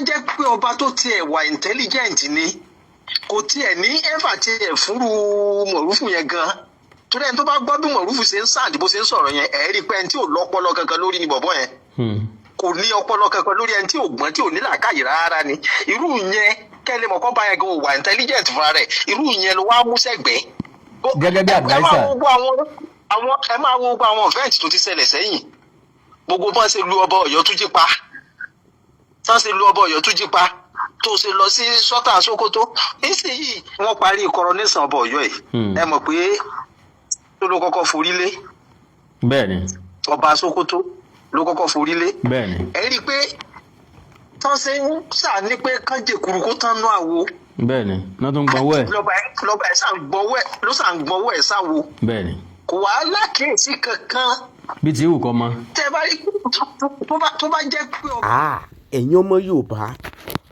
Jẹ́ pé ọba tó tiẹ̀ wà intelligent ni, kò tiẹ̀ ní ever tiẹ̀ fúnrú Mọ̀rúfù yẹn gan, torí ẹni tó bá gbọ́ bí Mọ̀rúfù ṣe ń sáàdì, bó ṣe ń sọ̀rọ̀ yẹn, ẹ̀ rí i pé ẹni tí ò lọ́pọlọ kankan lórí ni bọ̀bọ́ yẹn. Kò ní ọpọlọ kankan lórí, ẹni tí ò gbọ́n, tí ò ní làákàyè rárá ni. Irú yẹn, kẹ́lẹ́ mọ̀ kọ́ bá yẹn gan ò wà intelligent fúnra rẹ̀, irú yẹn ló wá mú sẹ́gbẹ̀ẹ́. Gẹ́gẹ́ bí Ẹ máa adviser. wo gbogbo àwọn ẹ máa wo gbogbo àwọn event tó ti ṣẹlẹ̀ sẹ́yìn, gbogbo bọ́n ṣe lu ọba Ọ̀yọ́ tó jí pa, tán ṣe lu ọba Ọ̀yọ́ tó jí pa, tó ṣe lọ sí Sultan Sókótó. Nísìnyí wọ́n parí coronation ọba Ọ̀yọ́ yìí. Ẹ mọ̀ pé tó ló kọ́kọ́ forí lé. Ọba Sókótó ló kọ́kọ́ forí lé. Ẹ rí i pé tán ṣe ń ṣà ní pé kán jèkúrú kó tán nú àwo. Bẹ́ẹ̀ni, náà tó ń gbọ́wọ́ ẹ̀. Lọ́ba ẹ̀ ṣà ń gbọ́wọ́ ẹ̀, ló ṣà ń gbọ́wọ́ ẹ̀ sáwo. Kò wá lákìísí kankan. Bí ti wù kọ́ mọ́. Tẹ́ bá rí tó bá jẹ́ pé ọba Ah, ẹ̀yin ọmọ Yorùbá,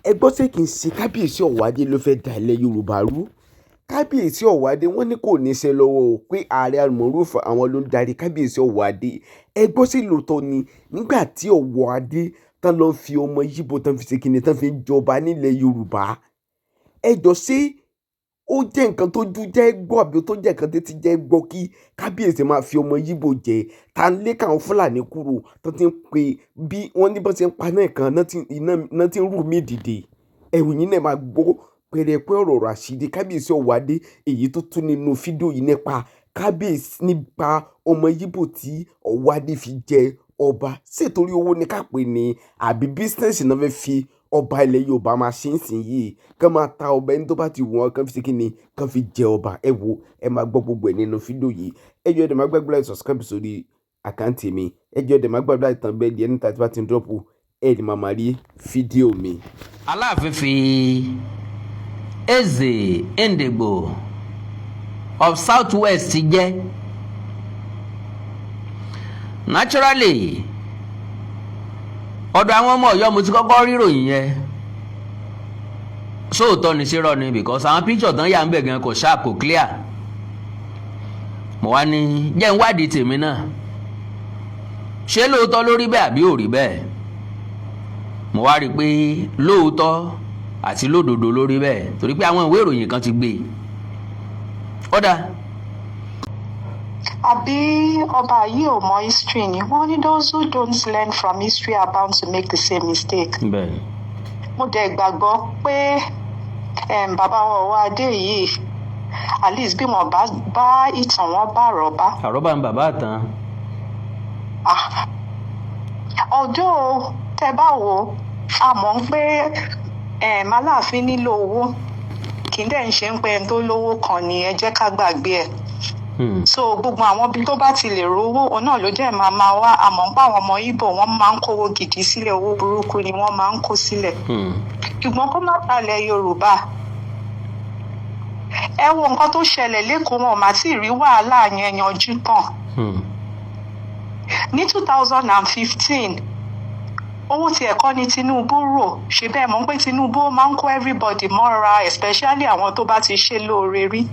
ẹ gbọ́, ṣé kì í ṣe Kábíyèsí Ọ̀wádé ló fẹ́ da ilẹ̀ Yorùbá rú? Kábíyèsí Ọ̀wádé, wọ́n ní kò ní í ṣe lọ́wọ́ o, pé Ààrẹ Almoruf àwọn ló ń darí Kábíyèsí Ọ̀wádé. Ẹ gbọ́, sí lóòótọ́ ni nígbà tí Ọ̀wádé tán lọ fi ọmọ Yíbo tán fi ṣe kíni, tán fi ń jọba nílẹ̀ Yorùbá? Ẹ jọ, ṣé ó jẹ́ nǹkan tó jú jẹ́ gbọ́ àbí tó jẹ́ nǹkan tẹ́tí jẹ́ gbọ́ kí kábíyèsí máa fi ọmọ Yíbò jẹ ta ń lé káwọn Fúlàní kúrò, tó ti ń pe bí wọ́n ní bọ́n ṣe ń pa náà kan náà ti ń rù mí dìde? Ẹ̀rù yín náà máa gbọ́ pẹrẹpẹ ọ̀rọ̀ àṣírí Kábíyèsí Ọ̀wádé, èyí tó tún nínú fídíò yìí nípa kábíyèsí, nípa ọmọ Yíbò tí Ọ̀wádé fi jẹ ọba. Ṣètòrí owó ní ká pè ní àbí business náà fẹ́ fi ọba ilẹ̀ Yorùbá máa ṣe ń sìn yìí, kán máa ta ọba, ẹni tó bá ti wù wọ́n kán fi ṣe kíni, kán fi jẹ ọba? Ẹ wo, ẹ máa gbọ́ gbogbo ẹ̀ nínú fídíò yìí. Ẹ jọ̀ọ́, ẹ dẹ̀ má gbàgbé láti subscribe sórí account mi. Ẹ jọ̀ọ́, ẹ dẹ̀ má gbàgbé láti tan bell ẹni tí a bá ti ń drop, ẹ lè máa máa rí fídíò mi. Aláàfin fi Eze Ndigbo of South West jẹ́. Naturally, ọ̀dọ̀ àwọn ọmọ Ọ̀yọ́ mo ti kọ́kọ́ ríròyìn yẹn. Sóòótọ́ ni, ṣé ni? Because àwọn picture tán yà ń bẹ̀ gan kò sharp, kò clear. Mo wá ní jẹ́ ń wádìí tèmi náà, ṣé lóòótọ́ ló rí bẹ́ẹ̀ àbí ò rí bẹ́ẹ̀? Mo wá rí i pé lóòótọ́ àti lódodo ló rí bẹ́ẹ̀, torí pé àwọn ìwé ìròyìn kan ti gbé e. Ó dáa. Àbí ọba yìí ò mọ history ni? Wọ́n ní those who don't learn from history are bound to make the same mistake. Mo dẹ̀ gbàgbọ́ pé bàbá wa Ọwọ́adé yìí, at least bí wọ́n bá bá ìtàn, wọn bá àrọ́bá. Àrọ́bá ń bàbá àtàn. Ah. Although tẹ bá wò ó, a mọ̀ ń pé Aláàfin nílò owó, kì í dẹ̀ ń ṣe ń pé ẹni tó lówó kan ni, ẹ jẹ́ ká gbàgbé ẹ̀. So gbogbo àwọn ibi tó bá ti lè rówó, òun náà ló jẹ́ máa máa wá. Àmọ́ ń pa àwọn ọmọ Ìgbò, wọ́n máa ń kówó gidi sílẹ̀, owó burúkú ni wọ́n máa ń kó sílẹ̀. Ṣùgbọ́n kó má talẹ̀ Yorùbá. Ẹ wo nǹkan tó ṣẹlẹ̀ lẹ́kọ̀ọ́, wọn ò má tí ì rí wàhálà yẹn yanjú tán. Ní 2015, owó tí ẹ̀kọ́ ni Tinubu rò ṣe bẹ́ẹ̀ mọ̀ pé Tinubu ó máa ń kó everybody mọ́ra, especially àwọn tó bá ti ṣe lóore rí.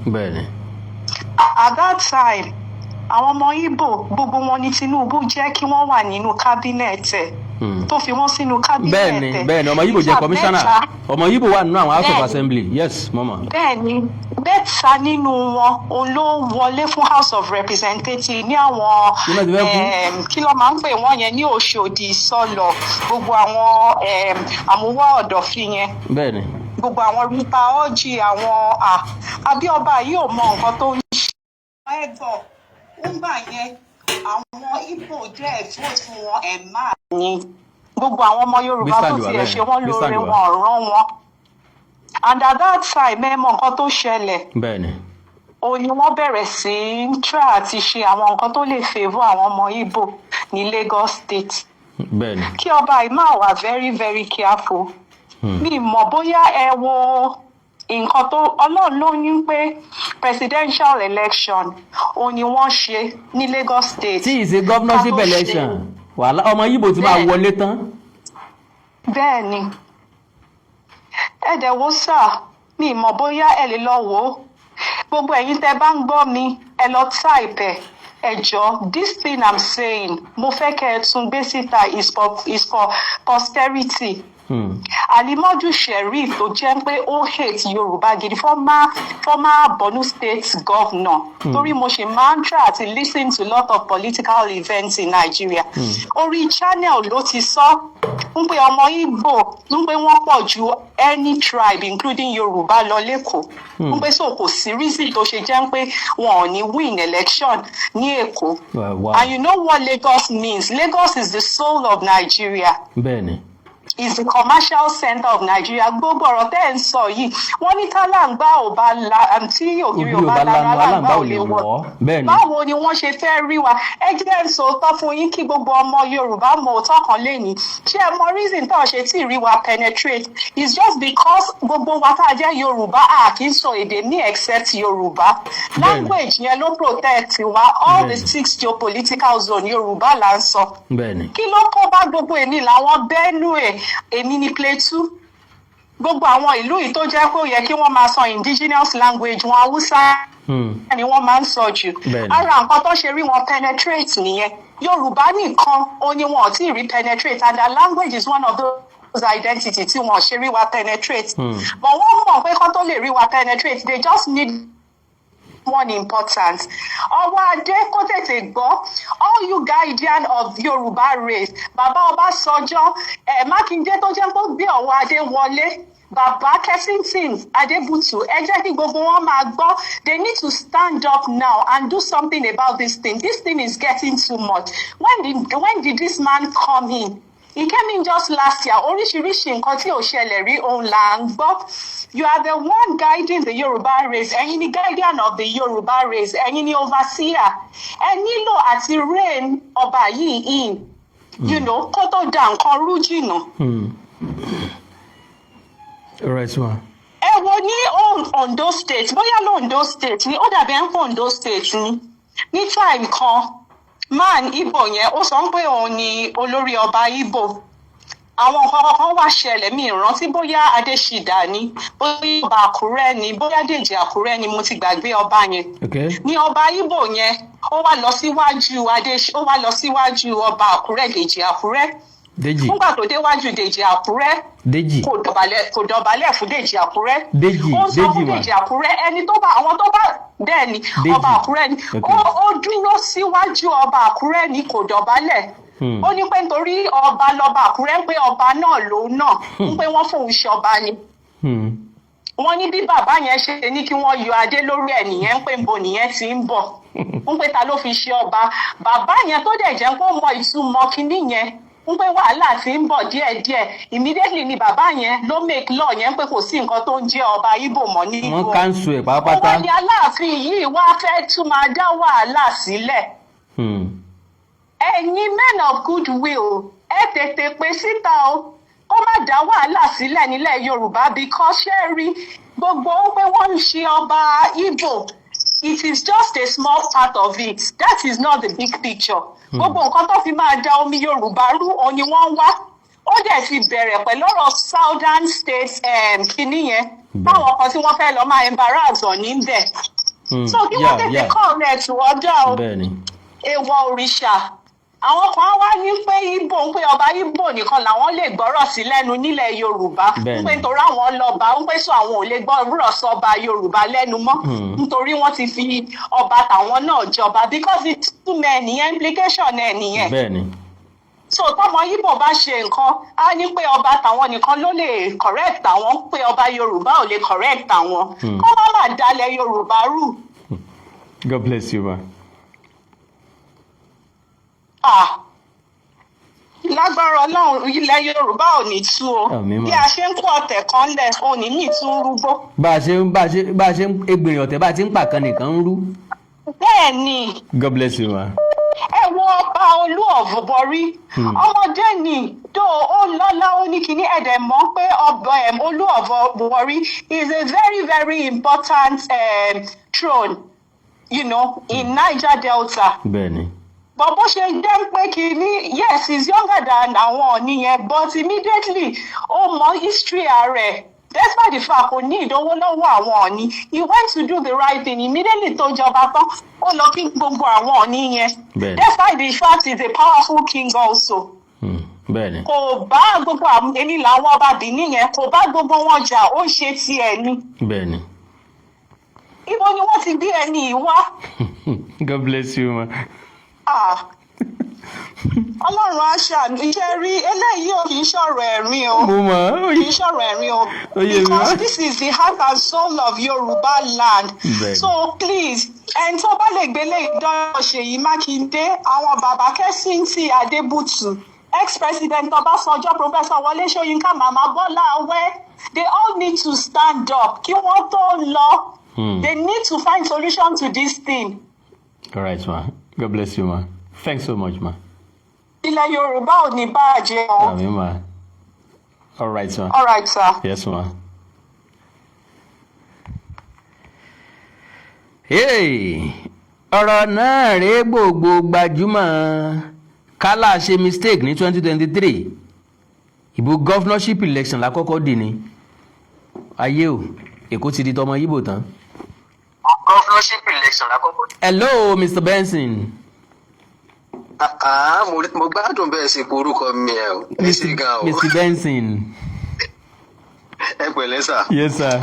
At that time, àwọn ọmọ Ìgbò gbogbo wọn ni Tinubu jẹ́ kí wọ́n wà nínú cabinet ẹ̀, tó fi wọ́n sínú cabinet ẹ̀. Bẹ́ẹ̀ni, ọmọ Yíbò jẹ́ Ìfà commissioner. mẹ́ta. Ọmọ Yíbò wà nínú àwọn House of Assembly, yes, mọ́mọ́. Bẹ́ẹ̀ni, mẹ́ta nínú wọn òun ló wọlé fún House of Representatives ní àwọn Kí ló ti fẹ́ kú? Kí ló máa ń pè wọ́n yẹn ní Òṣòdì, Ìsọlọ̀, gbogbo àwọn àmúwá ọ̀dọ̀fin yẹn, gbogbo àwọn Rita Orji, àwọn Abíọ́ba yìí ò mọ nǹkan tó ń ṣe. Ẹ gbọ́, ńgbà yẹn àwọn Ìgbò jẹ́ vote fún wọn ẹ̀ máa ní gbogbo àwọn ọmọ Yorùbá Gbé tó stand wá tiẹ̀ bẹ́ẹ̀. ṣe wọ́n Gbé lóore, stand wá. wọn ò rán wọn. And at that time, ẹ mọ nǹkan tó ṣẹlẹ̀. Òun ni wọ́n bẹ̀rẹ̀ sí í try àti ṣe àwọn nǹkan tó lè favour àwọn ọmọ Ìgbò ní Lagos State. Kí ọba yìí máa wà very very careful. Mi mọ̀ bóyá ẹ wo nǹkan tó Ọlọ́run ló ní pé presidential election òun ni wọ́n ṣe ní Lagos State. Tí ì ṣe governorship Ká tó ṣe- election, wàhálà ọmọ Yíbò ti máa wọlé tán. Bẹ́ẹ̀ ni. Ẹ dẹ̀ wo sà, mi mọ̀ bóyá ẹ lè lọ wò ó. Gbogbo ẹ̀yin tẹ́ bá ń gbọ́ mi, ẹ lọ type ẹ̀. Ẹ jọ̀ọ́, this thing I'm saying, mo fẹ́ kẹ́ ẹ tún gbé síta, is for posterity. Ali Modu Sheriff tó jẹ́ pé ó hate Yorùbá gidi, former Borno State governor, torí mo ṣe máa ń try àti listen to lot of political events in Nigeria, orí channel ló ti sọ ń pé ọmọ Igbo ń pé wọ́n pọ̀ ju any tribe, including Yorùbá, lọ l'Ékòó, ń pé so kò sí reason tó ṣe jẹ́ pé wọn ò ní win election ní Èkó. And you know what Lagos means? Lagos is the soul of Nigeria, is the commercial center of Nigeria. Gbogbo ọ̀rọ̀ tẹ́ ẹ̀ ń sọ yìí, wọ́n ní tálàǹgbá ò bá la tí ògiri ò bá lanu, aláǹgbá ò lè wọ̀. Báwo ni wọ́n ṣe fẹ́ rí wa? Ẹ jẹ́ ń sòótọ́ fún yín kí gbogbo ọmọ Yorùbá mọ òótọ́ kan lénìí. Ṣé ẹ mọ reason tó ṣe tí rí wa penetrate? It's just because gbogbo wa tá a jẹ́ Yorùbá, a kì í sọ èdè ní except Yorùbá. Language yẹn ló protect wa. All the six geopolitical zone, Yorùbá là ń sọ. Kí ló kó bá gbogbo èmi làwọn Benue, èmi ní Plateau, gbogbo àwọn ìlú yìí tó jẹ́ pé ó yẹ kí wọ́n máa sọ indigenous language wọn, Haúsá ni wọ́n máa ń sọ jù? Ara nǹkan tó ṣe rí wọn penetrate nìyẹn. Yorùbá nìkan ó ní wọn ò tí ì rí penetrate, and their language is one of those identity tí wọn ò ṣe rí wa penetrate. But wọ́n mọ̀ pé kán tó lè rí wa penetrate, they just need one important. Ọwọ́adé kó tètè gbọ́. All you guardian of Yorùbá race, Bàbá Ọbásanjọ́ ẹ̀, Mákindé tó jẹ́ pé ó gbé Ọwọ́adé wọlé, Bàbá Kessington Adébùtù, ẹ jẹ́ kí gbogbo wọn máa gbọ́. They need to stand up now and do something about this thing. This thing is getting too much. When did this man come in? He came in just last year. Oríṣiríṣi nǹkan tí ò ṣẹlẹ̀ rí òun là ń gbọ́. You are the one guiding the Yoruba race. Ẹ̀yin ni guardian of the Yoruba race. Ẹ̀yin ni overseer. Ẹ nílò àti rein ọba yìí in kó tó da nǹkan rú jìnnà. Right, ma. Ẹ wo ní Ondo State, bóyá l'Ondo State ni ó dàbí ẹ̀ ń pọ̀, Ondo State ni, ní time kan, man Igbo yẹn, ó sọ pé òun ni olórí ọba Igbo. Àwọn nǹkan kan wá ṣẹlẹ̀, mi ìrántí bóyá Adéṣídà ni, bóyá ọba Àkúrẹ́ ni, bóyá Dèjì Àkúrẹ́ ni, mo ti gbàgbé ọba yẹn. Ní ọba Igbo yẹn, ó wá lọ síwájú ọba Àkúrẹ́, Dèjì Àkúrẹ́. Dèjì. Nígbà tó déwájú Dèjì Àkúrẹ́, Dèjì. kò dọ̀bálẹ̀ fún Dèjì Àkúrẹ́. Dèjì. Ó ń sọ Dèjì fún mà. Dèjì Àkúrẹ́, ẹni tó bá àwọn tó bá bẹ́ẹ̀ ni. Dèjì. Ọba Àkúrẹ́ ni. Ó dúró síwájú ọba Àkúrẹ́ ni, kò dọ̀bálẹ̀. Ó ní pé nítorí ọba lọba Àkúrẹ́, ń pé ọba náà lòun náà, ń pé wọ́n fòun ṣe ọba ni. Wọ́n ní bí bàbá yẹn ṣe ní kí wọ́n yọ adé lórí ẹ̀ nìyẹn, ń pé nbo nìyẹn ti ń bọ̀, ń pé ta ló fi ṣe ọba? Bàbá yẹn tó dẹ̀ jẹ́ kó mọ ìtumọ̀ kinní yẹn, ń pé wàhálà ti ń bọ̀ díẹ̀díẹ̀. Immediately ni bàbá yẹn ló make law yẹn pé kò sí nǹkan tó ń jẹ́ ọba Ìgbò mọ́ ní Wọ́n cancel ẹ̀ pátápátá. Ó wá ní Aláàfin yìí wá fẹ́ tún máa dá wàhálà sílẹ̀. Ẹ̀yin men of goodwill, ẹ tètè pé síta o, kó má dá wàhálà sílẹ̀ nílẹ̀ Yorùbá, because ṣé rí gbogbo pé wọ́n ń ṣe ọba Igbo, it is just a small part of it. That is not the big picture. Gbogbo nǹkan tó fi máa da omi Yorùbá rú òun ni wọ́n ń wá. Ó dẹ̀ ti bẹ̀rẹ̀ pẹ̀lú ọ̀rọ̀ southern states kínní yẹn, báwọn kan tí wọ́n fẹ́ lọ máa embarrass ọ̀ níbẹ̀. So kí wọ́n tètè call ẹ̀ to order o. Èèwọ̀ òrìṣà, àwọn kan wá ní pé Ibo, ń pé ọba Ibo nìkan làwọn lè gbọ́rọ̀ sí lẹ́nu nílẹ̀ Yorùbá, ń pé nítorí àwọn lọ́ba, ń pé sọ àwọn ò lè gbọ́rọ̀ sọba Yorùbá lẹ́nu mọ́, nítorí wọ́n ti fi ọba tàwọn náà jọba, because ìtumọ̀ ẹ̀ nìyẹn, implication ẹ̀ nìyẹn. So tọmọ Ibo bá ṣe nǹkan, á ní pé ọba tàwọn nìkan ló lè correct àwọn, pé ọba Yorùbá ò lè correct àwọn. Kó má má dalẹ̀ Yorùbá rú. God bless you, ma. Ah, lágbára Ọlọ́run, ilẹ̀ Yorùbá ò ní tú o. Àmín mà. Bí a ṣe ń kó ọ̀tẹ̀ kan lẹ̀, òní ní tún rúgbó. Bá a ṣe ń egbèrè ọ̀tẹ̀, bá a ti ń pàkan nìkan ń rú. Bẹ́ẹ̀ ni. God bless you, ma. Ẹ wo ọba Olú of Warri. Ọmọdé ni tó, ó lọ́lá, ó ní kíní ẹ̀dẹ̀ mọ̀ pé ọba Olú of Warri is a very very important throne in Niger Delta. But bó ṣe jẹ́ pé kínní, yes, he's younger than àwọn Ọ̀ọ̀ni yẹn, but immediately ó mọ history ààrẹ. Despite the fact kò ní ìdánwò lọ́wọ́ àwọn Ọ̀ọ̀ni, he went to do the right thing. Immediately tó jọba tán, ó lọ kí gbogbo àwọn Ọ̀ọ̀ni yẹn. Despite the fact he's a powerful king also, Bẹ́ẹ̀ni. Kò bá gbogbo àwọn èmi làwọn ọba Benin yẹn, kò bá gbogbo wọn jà, ó ṣe tiẹ̀ ni. Ibo ni wọ́n ti gbé ẹni yìí wá? God bless you, ma. Ah. Ọlọ́run á ṣàánú. Iṣẹ́ rí eléyìí ò kì í ṣọ̀rọ̀ ẹ̀rín o. Mo mọ̀. Kì í ṣọ̀rọ̀ ẹ̀rín o. Ó yé mi. Because this is the heart and soul of Yorùbá land. So please, ẹni tó bá lè gbélé ìdánwò, Ṣèyí Mákindé, àwọn bàbá Kẹ́sìntì Adébùtù, ex-president Ọbásanjọ́, Professor Wọlé Ṣóyínká, Màmá Bọ́lá Awẹ́, they all need to stand up kí wọ́n tó lọ. They need to find solution to this thing. All right, ma. God bless you, ma. Thanks so much, ma. Ilẹ̀ Yorùbá ò ní bàjẹ́ o. Àmín, ma. All right, ma. All right, sir. Yes, ma. Hey, ọ̀rọ̀ náà rèé. Gbogbo gbajúmọ̀ kálá ṣe mistake ní 2023 ìbò governorship election lákọ́kọ́ dì ní ayé o. Èkó ti di tọmọ Yíbò tán. Governorship election lákọ́kọ́. Hello, Mr. Benson. Ah, mo gbádùn bẹ́ẹ̀ sì kó orúkọ mi ẹ̀ o. Ẹ ṣe gan o. Mr. Benson. Ẹ pẹ̀lẹ́, sir. Yes, sir.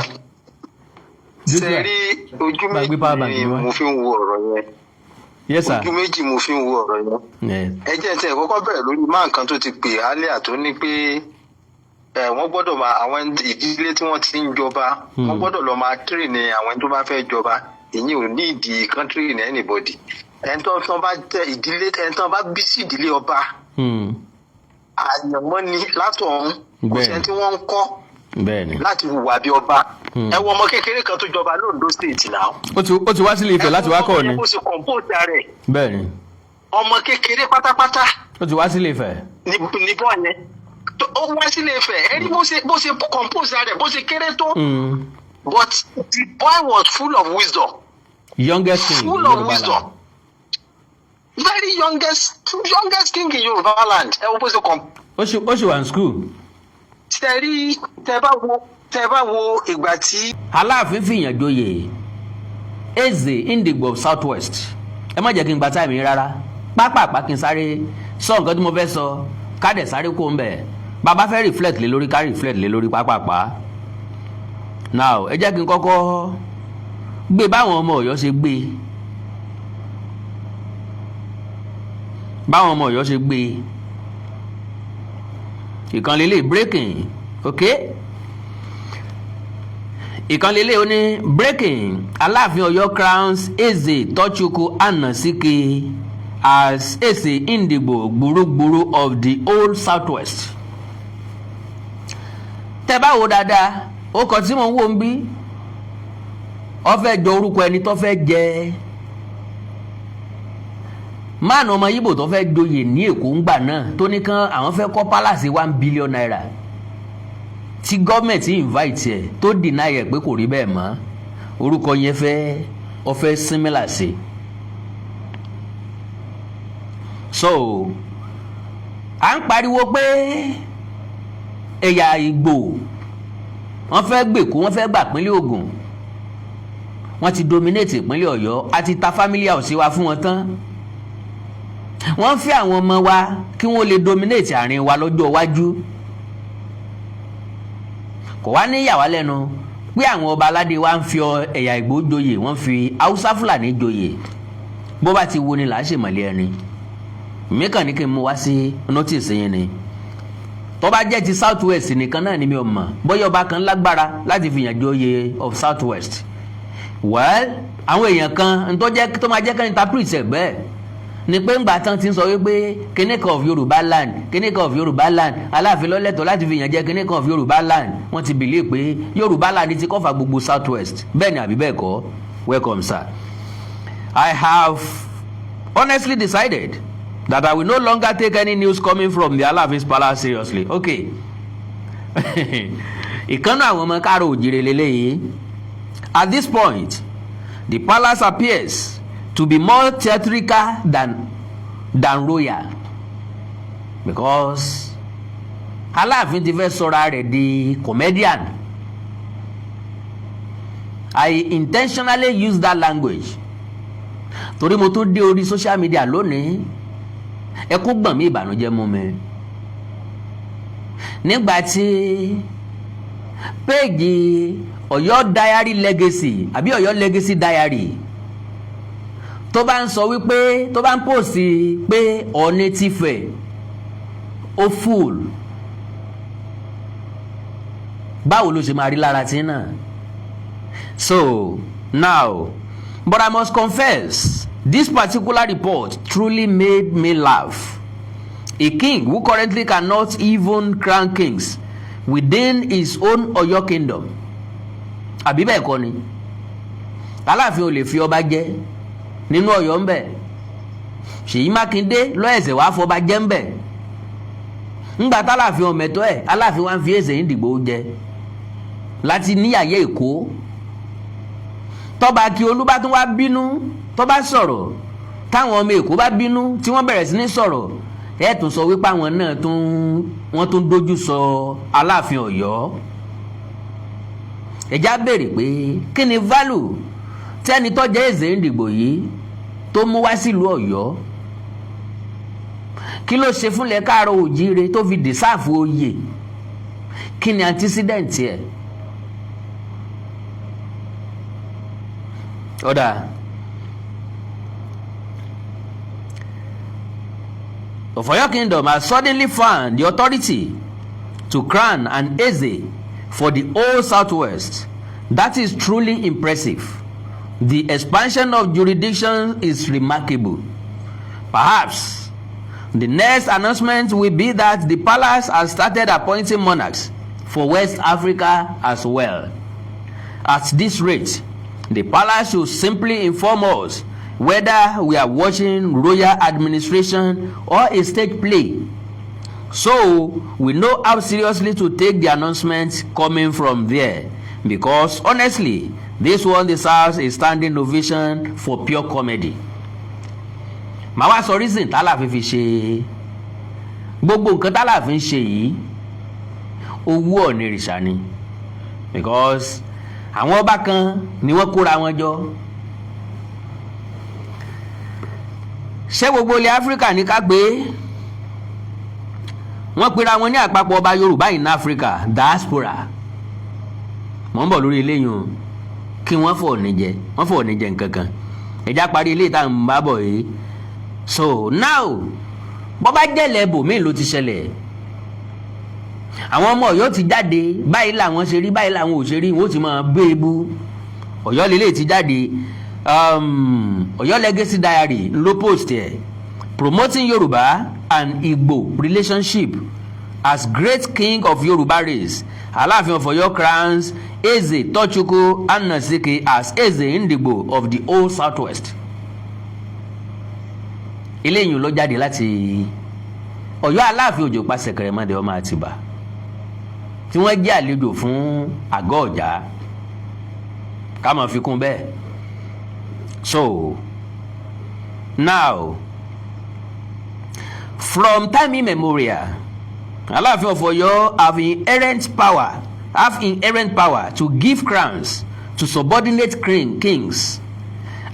Ṣe rí, ojú Bá gbé power bank méjì ni mi wá. mo fi ń wo ọ̀rọ̀ yẹn. Yes, sir. Ojú méjì mo fi ń wo ọ̀rọ̀ yẹn. Ẹ jẹ́ tí ẹ kọ́kọ́ bẹ̀rẹ̀ lórí máa nǹkan tó ti pè álíà tó ní pé ẹ wọ́n gbọ́dọ̀ máa àwọn ìdílé tí wọ́n ti ń jọba, wọ́n gbọ́dọ̀ lọ máa train àwọn tó bá fẹ́ jọba. Ìyẹn ò ní ìdí kan train anybody. Ẹni tó bá tẹ ìdílé, ẹni tó bá bí sí ìdílé ọba, àyànmọ́ ni látọ̀hún. Kò sẹ́ni tí wọ́n ń kọ́ láti hùwà bí ọba. Ẹ wo ọmọ kékeré kan tó jọba lóńdó State náà. Ó ti wá sílé Ifẹ̀ láti wá kọ́ ni. Ẹ wo bó ṣe compose rẹ̀. Ọmọ kékeré pátápátá. Ó ti wá sílé Ifẹ̀. Ní bọ́ yẹn ó wá sílé Ifẹ̀, ẹ rí bó ṣe compose rẹ̀, bó ṣe kéré tó. But the boy was full of wisdom. Youngest king Full in of Yorùbá wisdom. land. Very youngest king in Yorùbá land. Ẹ wo bó ṣe compose. Ó ṣì wà ní school. Tẹ rí, tẹ bá wo ìgbà tí. Aláàfin fìyàn joyè Eze Ndigbo of South West. Ẹ má jẹ́ kí n gba time yín rárá, pápápá kí n sáré sọ nǹkan tí mo fẹ́ sọ, ká dẹ̀ sáré kó ń bẹ̀. Bàbá fẹ́ reflect lé lórí, ká reflect lé lórí pápápá. Now, ẹ jẹ́ kí n kọ́kọ́ gbé báwọn ọmọ Ọ̀yọ́ ṣe gbé, báwọn ọmọ Ọ̀yọ́ ṣe gbé ìkànnì lè breaking. Okay, ìkànnì lè ó ní breaking: Aláàfin Ọ̀yọ́ crowns Eze Tochukwu Anasike as Eze Ndigbo gburugburu of the old Southwest. Tẹ́ bá wo dáadáa, ó kọ tí mò ń wò ń bí, ó fẹ́ jọ orúkọ ẹni tó fẹ́ jẹ máàlù ọmọ Yíbò tó fẹ́ joyè ní Èkó ńgbà náà, tó ní kán àwọn fẹ́ kọ́ palace ₦1 billion, tí gọ́ọ̀mẹ̀ntì invite ẹ̀, tó deny ẹ̀ pé kò rí bẹ́ẹ̀ mọ́. Orúkọ yẹn fẹ́ ó fẹ́ similar sí. So à ń pariwo pé ẹ̀yà Ìgbò, wọ́n fẹ́ gbèkó, wọ́n fẹ́ gbà pínlẹ̀ Ògùn, wọ́n ti dominate ìpínlẹ̀ Ọ̀yọ́, àti ta family house wa fún wọn tán. Wọ́n fẹ́ àwọn ọmọ wa kí wọ́n lè dominate àárín wa lọ́jọ́ iwájú. Kò wá ní yà wá lẹ́nu pé àwọn ọba aládé wa ń fi ẹ̀yà Ìgbò joyè, wọ́n fi Haúsá Fúlàní joyè. Bó bá ti wo ni là á ṣèmọ̀lẹ́ ẹni. Mi kàn ní kí n mú wá sí notice yẹn ni. Tó bá jẹ́ ti South West nìkan náà ni mi ò mọ̀ bóyá ọba kan lágbára láti fìyàn joyè of South West. Well, àwọn èèyàn kan tó jẹ́ tó máa jẹ́ kán interpret ẹ̀ bẹ́ẹ̀ ni pé ńgbà tán ti ń sọ wípé kíní kan of Yorùbá land, kíní kan of Yorùbá land, Aláàfin lọ́lẹ́tọ̀ọ́ láti fi yàn jẹ́ kíní kan of Yorùbá land, wọ́n ti believe pé Yorùbá land ti cover gbogbo South West. Bẹ́ẹ̀ ni àbí bẹ́ẹ̀ kọ́? Welcome, sir. I have honestly decided that I will no longer take any news coming from the Alaafin's palace seriously. Okay, ìkànnì àwọn ọmọ káàró òjìrè lélẹ́yìí. At this point, the palace appears to be more theatrical than royal, because Aláàfin ti fẹ́ sọra rẹ̀ di comedian. I intentionally use that language torí mo tún dé orí social media lónìí, ẹkún gbọ̀n mí, ìbànújẹ́ mú mi nígbà tí page Ọ̀yọ́ Diary Legacy àbí Ọ̀yọ́ Legacy Diary tó bá ń sọ wípé, tó bá ń post pé Ọọ̀ni t'Ifẹ̀ ó full, báwo ló ṣe máa rí lára tí náà? So now, but I must confess, this particular report truly made me laugh. A king who currently cannot even crown kings within his own Ọ̀yọ́ kingdom, àbí bẹ́ẹ̀ kọ́ ni? Aláàfin ò lè fi ọba jẹ nínú Ọ̀yọ́ ń bẹ̀. Ṣèyí Mákindé lọ́ẹ̀sẹ̀ wàá fọba jẹ́ ń bẹ̀ ńgbà táláàfin ọ̀mẹ̀tọ́ ẹ̀. Aláàfin wa ń fi Eze Ndigbo jẹ láti níyàyé Èkó. Tọ́ba Akíolú bá tún wá bínú, tó bá sọ̀rọ̀, táwọn ọmọ Èkó bá bínú tí wọ́n bẹ̀rẹ̀ sí ní sọ̀rọ̀, ẹ̀ tún sọ wípé àwọn náà tún wọ́n tún dójú sọ Aláàfin Ọ̀yọ́. Ẹ̀já béèrè pé kí ni value tẹ́ni tó jẹ́ Eze Ndigbo yìí tó mú wá sílùú Ọ̀yọ́? Kí ló ṣe fúnlẹ̀ káàárọ̀ òjíire tó fi deserve oyè? Kí ni antecedent ẹ̀? Ó dáa. Of Oyo Kingdom has suddenly found the authority to crown an Eze for the whole Southwest. That is truly impressive. The expansion of jurisdiction is remarkable. Perhaps the next announcement will be that the palace has started appointing monarchs for West Africa as well. At this rate, the palace should simply inform us whether we are watching royal administration or a stage play, so we know how seriously to take the announcement coming from there, because honestly, this one deserves a standing ovation for pure comedy. Màá wá sọ reason tálàfin fi ṣe gbogbo nǹkan tálàfin ṣe yìí. Owó ọ̀nìrìṣà ni, because àwọn ọba kan ni wọ́n kóra wọn jọ. Ṣé gbogbo ilẹ̀ Áfíríkà ní ká gbé wọ́n pera wọn ní àpapọ̀ ọba Yorùbá in Africa diaspora? Mọ̀ ń bọ̀ lórí eléyìí o. Kí wọ́n fọ̀ ní jẹ, wọ́n fọ̀ ní jẹ nǹkan kan. Ẹ̀já parí ilé ìta ń bá bọ̀ yìí. So now, bọ́ bá jẹ́lẹ̀ bòmíì ló ti ṣẹlẹ̀, àwọn ọmọ Ọ̀yọ́ ti jáde, báyìí làwọn ṣe rí, báyìí làwọn ò ṣe rí, wọ́n ti máa bẹ́ ebú. Ọ̀yọ́ lélẹ̀ ti jáde. Ọ̀yọ́ Legacy Diary ló post ẹ̀, "Promoting Yorùbá and Igbo relationship as great king of Yorùbá race, Aláàfin of Ọ̀yọ́ crowns Eze Tochukwu Anasike as Eze Ndigbo of the old Southwest." Eléyìí ló jáde láti Ọ̀yọ́. Aláàfin Òjò pa Ṣẹ̀kẹ̀rẹ̀mọdé ọmọ Àtìbà tí wọ́n jẹ́ àlejò fún àgọ́ ọ̀já, ká máa fi kún bẹ́ẹ̀. So now, from time immemorial, Aláàfin of Ọ̀yọ́ have inherent power to give crowns to subordinate kings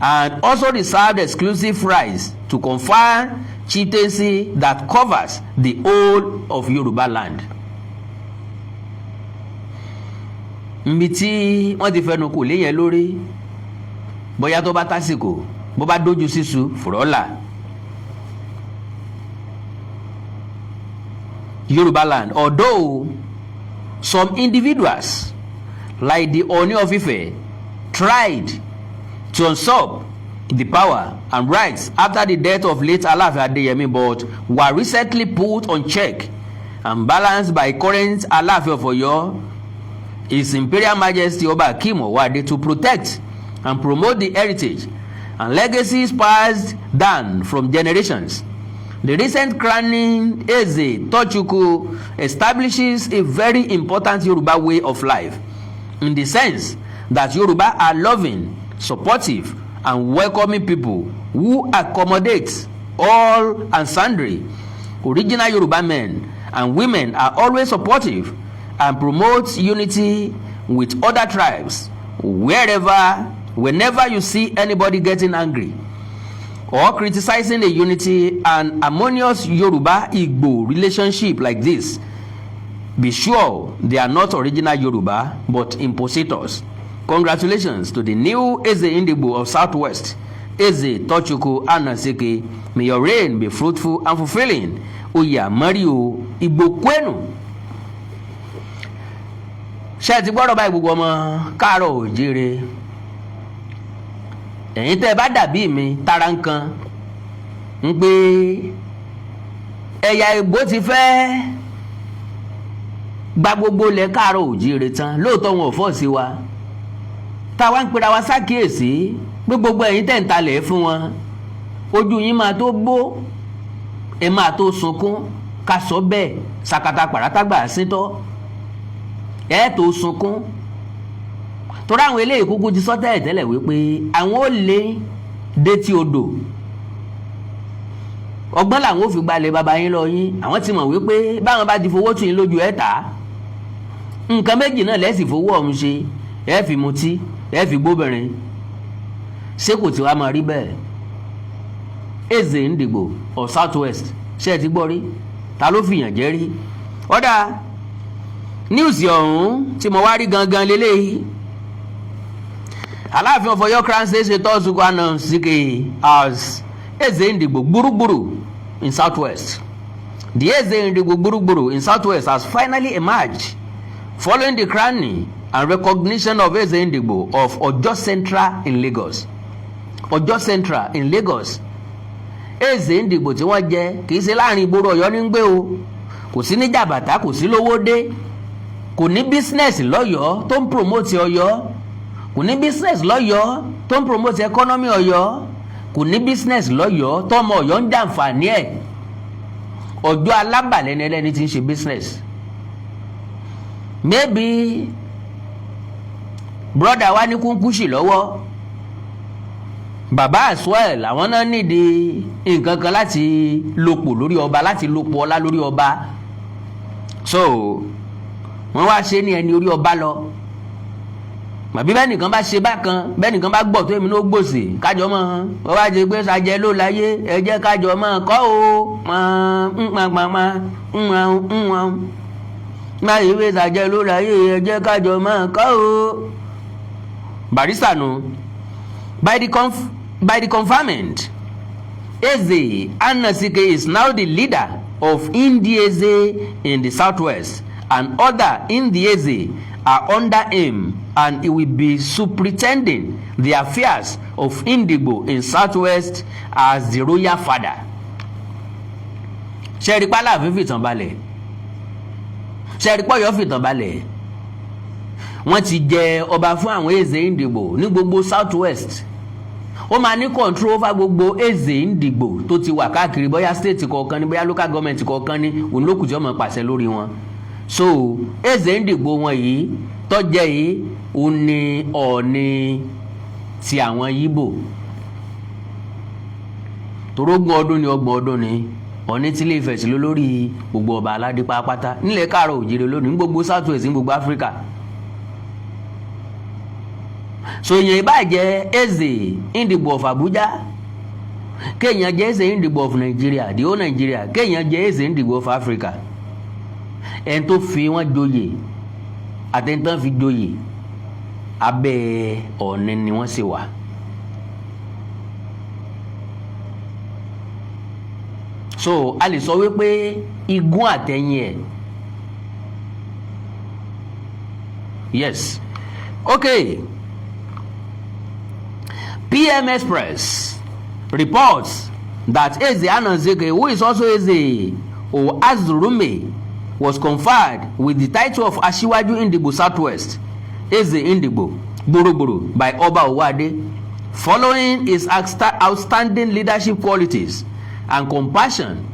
and also reserved exclusive rights to confer chieftaincy that covers the whole of Yoruba land. Nbi tí wọ́n ti fẹnu kò léyìn lórí, bóyá tó bá tásìkò, bó bá dójú sísu fùrọ́là. Yoruba land, although some individuals like the Ooni of Ife tried to usurp the power and rights after the death of late Alaafin Adeyemi, but were recently put on check and balance by current Alaafin of Oyo, His Imperial Majesty Oba Akeem Owoade, to protect and promote the heritage and legacies passed down from generations. The recent crowning Eze Tochukwu establishes a very important Yoruba way of life, in the sense that Yoruba are loving, supportive and welcoming people who accommodate all and sundry. Original Yoruba men and women are always supportive and promote unity with other tribes. Wherever, whenever you see anybody getting angry or criticizing the unity and harmonious Yoruba Igbo relationship like this, be sure they are not original Yoruba but impositors. Congratulations to the new Eze Ndigbo of Southwest, Eze Tochukwu Anasike. May your reign be fruitful and fulfilling. Oya Mario Igbo Kwenu. Ṣé ẹ ti gbọ́dọ̀ báyìí, gbogbo ọmọ káàárọ̀ òjíire? Ẹ̀yin tẹ́ ẹ bá dàbí mi tara nǹkan ń pé ẹ̀yà Ìgbò ti fẹ́ gba gbogbo ilẹ̀ káàárọ̀ òjíire tán. Lóòótọ́ wọn ò fọ́ sí wa, táwa ń pera wa sákìyèsí pé gbogbo ẹ̀yin tẹ̀ ń talẹ̀ fún wọn, ojú yín máa tó bó, ẹ máa tó sunkún. Ká sọ bẹ́ẹ̀, sàkàtà pàràtàgbà síntọ́ ẹ tó sunkún, torí àwọn eléyìí kúkú ti sọ tẹ́lẹ̀ tẹ́lẹ̀ wípé àwọn ò lé détí odò, ọgbọ́n làwọn ò fi gbalẹ̀ bàbá yín lọ yín. Àwọn ti mọ̀ wípé báwọn bá ti fowó tù yín lójú ẹ̀ tà á, nǹkan méjì náà lẹ́sì fowó ọ̀hún ṣe: ẹ fi mutí, ẹ fi gbóbìnrin. Ṣé kò tí wàá máa rí bẹ́ẹ̀? Eze Ndigbo of South West, ṣé ẹ ti gbọ́ rí? Ta ló fìyàn jẹ rí? Ọ̀dà news ọ̀hún tí mo wá rí gangan lélẹ́yìí. Aláàfin of Ọ̀yọ́ crown Eze Tochukwu Anasike as Eze Ndigbo gburugburu in South West. The Eze Ndigbo gburugburu in South West has finally emerged following the crowning and recognition of Eze Ndigbo of Ojo Central in Lagos. Ojo Central in Lagos. Eze Ndigbo tí wọ́n jẹ kì í ṣe láàrin ìgboro Ọ̀yọ́ ní gbé o. Kò sí ní Jàbàtà, kò sí Lówódé, kò ní business lọ́yọ̀ọ́ tó ń promote Ọ̀yọ́, kò ní business lọ́yọ̀ọ́ tó ń promote economy Ọ̀yọ́, kò ní business lọ́yọ̀ọ́ tọ́mọ Ọ̀yọ́ ń jàǹfààní ẹ̀. Ọjọ́ alábàlẹ́ni ẹlẹ́ni tí ń ṣe business. Maybe brother wa ní kúnkúṣì lọ́wọ́, bàbá as well, àwọn náà nídìí nǹkan kan láti lòpọ̀ lórí ọba, láti lòpọ̀ ọlá lórí ọba. So wọ́n wá ṣe ní ẹni orí ọba lọ, àbí bẹ́ẹ̀ nìkan bá ṣe bákan, bẹ́ẹ̀ nìkan bá gbọ́ tó, èmi ló gbòsè kájọ mọ́. Wọ́n wá ṣe pé ṣàjẹ́ ló láyé, ẹ jẹ́ kájọ mọ́ kọ́ o mọ́ ń ń má ìwé ṣàjẹ́ ló láyé, ẹ jẹ́ kájọ mọ́ kọ́ o. Barrister nu by the conferment, Eze Anasike is now the leader of Ndieze in the Southwest, and other Ndieze are under him, and he will be superintending the affairs of Ndigbo in Southwest as the royal father. Ṣẹ́ẹ̀rí pálàfin fìtàn balẹ̀, ṣẹ́ẹ̀rí pọ́yọ́ fìtàn balẹ̀. Wọ́n ti jẹ ọba fún àwọn Eze Ndigbo ní gbogbo Southwest. Ó máa ní control over gbogbo Eze Ndigbo tó ti wà káàkiri, bóyá state kọ̀ọ̀kan ní, bóyá local government kọ̀ọ̀kan ní, òun ló kù tí ó máa pàṣẹ lórí wọn. So Eze Ndigbo wọn yìí tọ́jẹ́ yìí, òun ni Ọ̀ọ̀ni ti àwọn Yíbò torógún ọdún ni, 30 ọdún ni Ọ̀ọ̀ni tí Ilé Ifẹ̀ sí lórí gbogbo ọba aládé pátápátá nílẹ̀ káàrọ̀ òjìrè lónìí, ní gbogbo South West, ní gbogbo Áfíríkà. So èèyàn ìbá jẹ́ Eze Ndigbo of Abuja, kéèyàn jẹ́ Eze Ndigbo of Nigeria, the whole Nigeria, kéèyàn jẹ́ Eze Ndigbo of Africa, ẹni tó fi wọ́n joyè àtẹni tán fi joyè, abẹ́ Ọ̀ọ̀ni ni wọ́n sì wà. So a lè sọ wípé igun àtẹ̀yìn ẹ̀, yes, okay. PM Express reports that Eze Ananzeke, who is also Eze Oazurume, was conferred with the title of Asiwaju Ndigbo Southwest, Eze Ndigbo Gburugburu, by Oba Owoade following his outstanding leadership qualities and compassion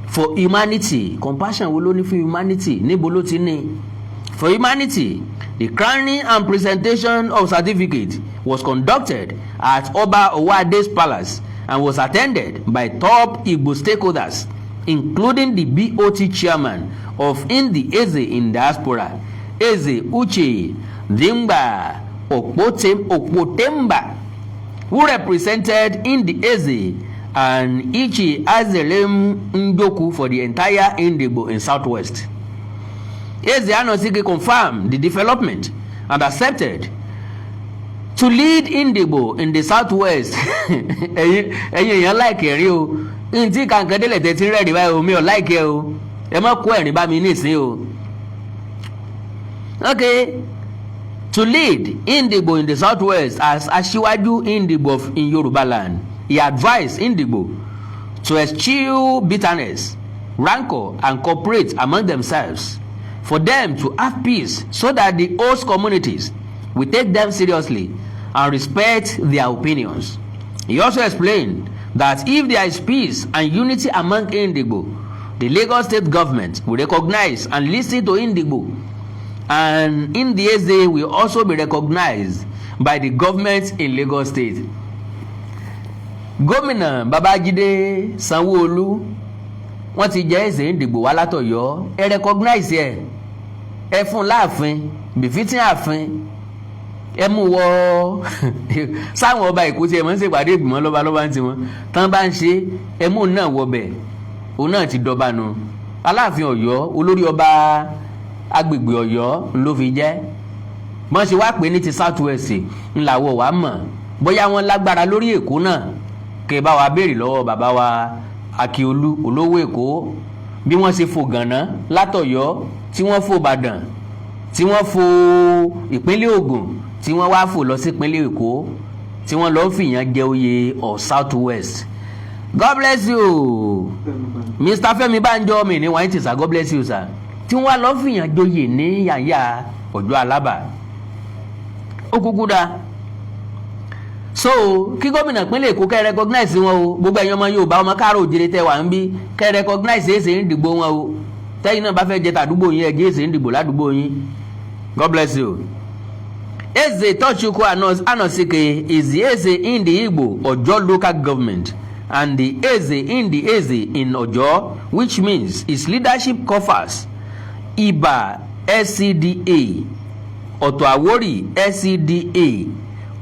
for humanity. Compassion wo ló ní fún humanity? Níbo ló ti ní for humanity? The crowning and presentation of certificate was conducted at Oba Owoade's palace and was attended by top Igbo stakeholders, including the BOT chairman of Ndi Eze in Diaspora, Eze Uche Dimgba Okpotemba, who represented Ndi Eze and Ichi Azelem Njoku for the entire Ndigbo in Southwest. Eze Anosike confirmed the development and accepted to lead Ndigbo in the Southwest. Ẹ̀yin èèyàn like ẹ̀rín o, ntí kàǹkàn délẹ̀ tẹ̀ tí ń rẹ́rìn báyìí o, mi ò like ẹ o, ẹ má kó ẹ̀rín bá mi nísìnyí o. Okay, to lead Ndigbo in the Southwest as Asiwaju Ndigbo in Yoruba land. He advised Ndigbo to eschew bitterness, rancor and cooperate among themselves for them to have peace so that the host communities will take them seriously and respect their opinions. He also explained that if there is peace and unity among Ndigbo, the Lagos State government will recognize and listen to Ndigbo, and Ndieze will also be recognized by the government in Lagos State. Gómìnà Babájídé Sanwó-Olú, wọ́n ti jẹ́ Eze Ndigbo wá látọ̀yọ́, ẹ recognize ẹ, ẹ fún láàfin befitting ààfin, ẹ mú wọ sáwọn ọba Èkó tí ẹ mọ̀ ń ṣèpàdé ìgbìmọ̀ lọ́balọ́ba ń tiwọn tán bá ń ṣe, ẹ mú náà wọbẹ̀, òun náà ti dọba nu. Aláàfin Ọ̀yọ́, olórí ọba agbègbè Ọ̀yọ́ ló fi jẹ́. Bọ́n ṣe wá pé ní ti South West ńláwọ̀ wá mọ̀ bóyá wọ́n lágbára lórí Èkó náà, kẹ́ bá wa béèrè lọ́wọ́ bàbá wa Akíolú, olówó Èkó, bí wọ́n ṣe fò gànà látọ̀yọ́, tí wọ́n fò Ìbàdàn, tí wọ́n fò ìpínlẹ̀ Ògùn, tí wọ́n wá fò lọ sí ìpínlẹ̀ Èkó, tí wọ́n lọ fìyàn jẹ oyè of South West. God bless you, Mr. Fẹ́mi Bánjọ mi ní wáyé tìṣà. God bless you, sir. Tí wọ́n wá lọ fìyàn joyè ní yàyà Ọjọ́ Alábà, ó kúkú dáa. So kí gómìnà ìpínlẹ̀ Èkó kẹ́ recognize wọn o. Gbogbo ẹ̀yin ọmọ Yorùbá, ọmọ káàró òjìrè tẹ́ wà ń bí, kẹ́ recognize Eze Ndigbo wọn o. Tẹ́yìn náà bá fẹ́ jẹ tàdúgbò yín, ẹ jẹ́ Eze Ndigbo ládùúgbò yín. God bless you. Eze Tochukwu Anosike is the Eze in the Igbo Ojo Local Government and the Eze in the Eze in Ojo, which means his leadership covers Iba LCDA, Ọ̀tọ̀ Àwórì LCDA,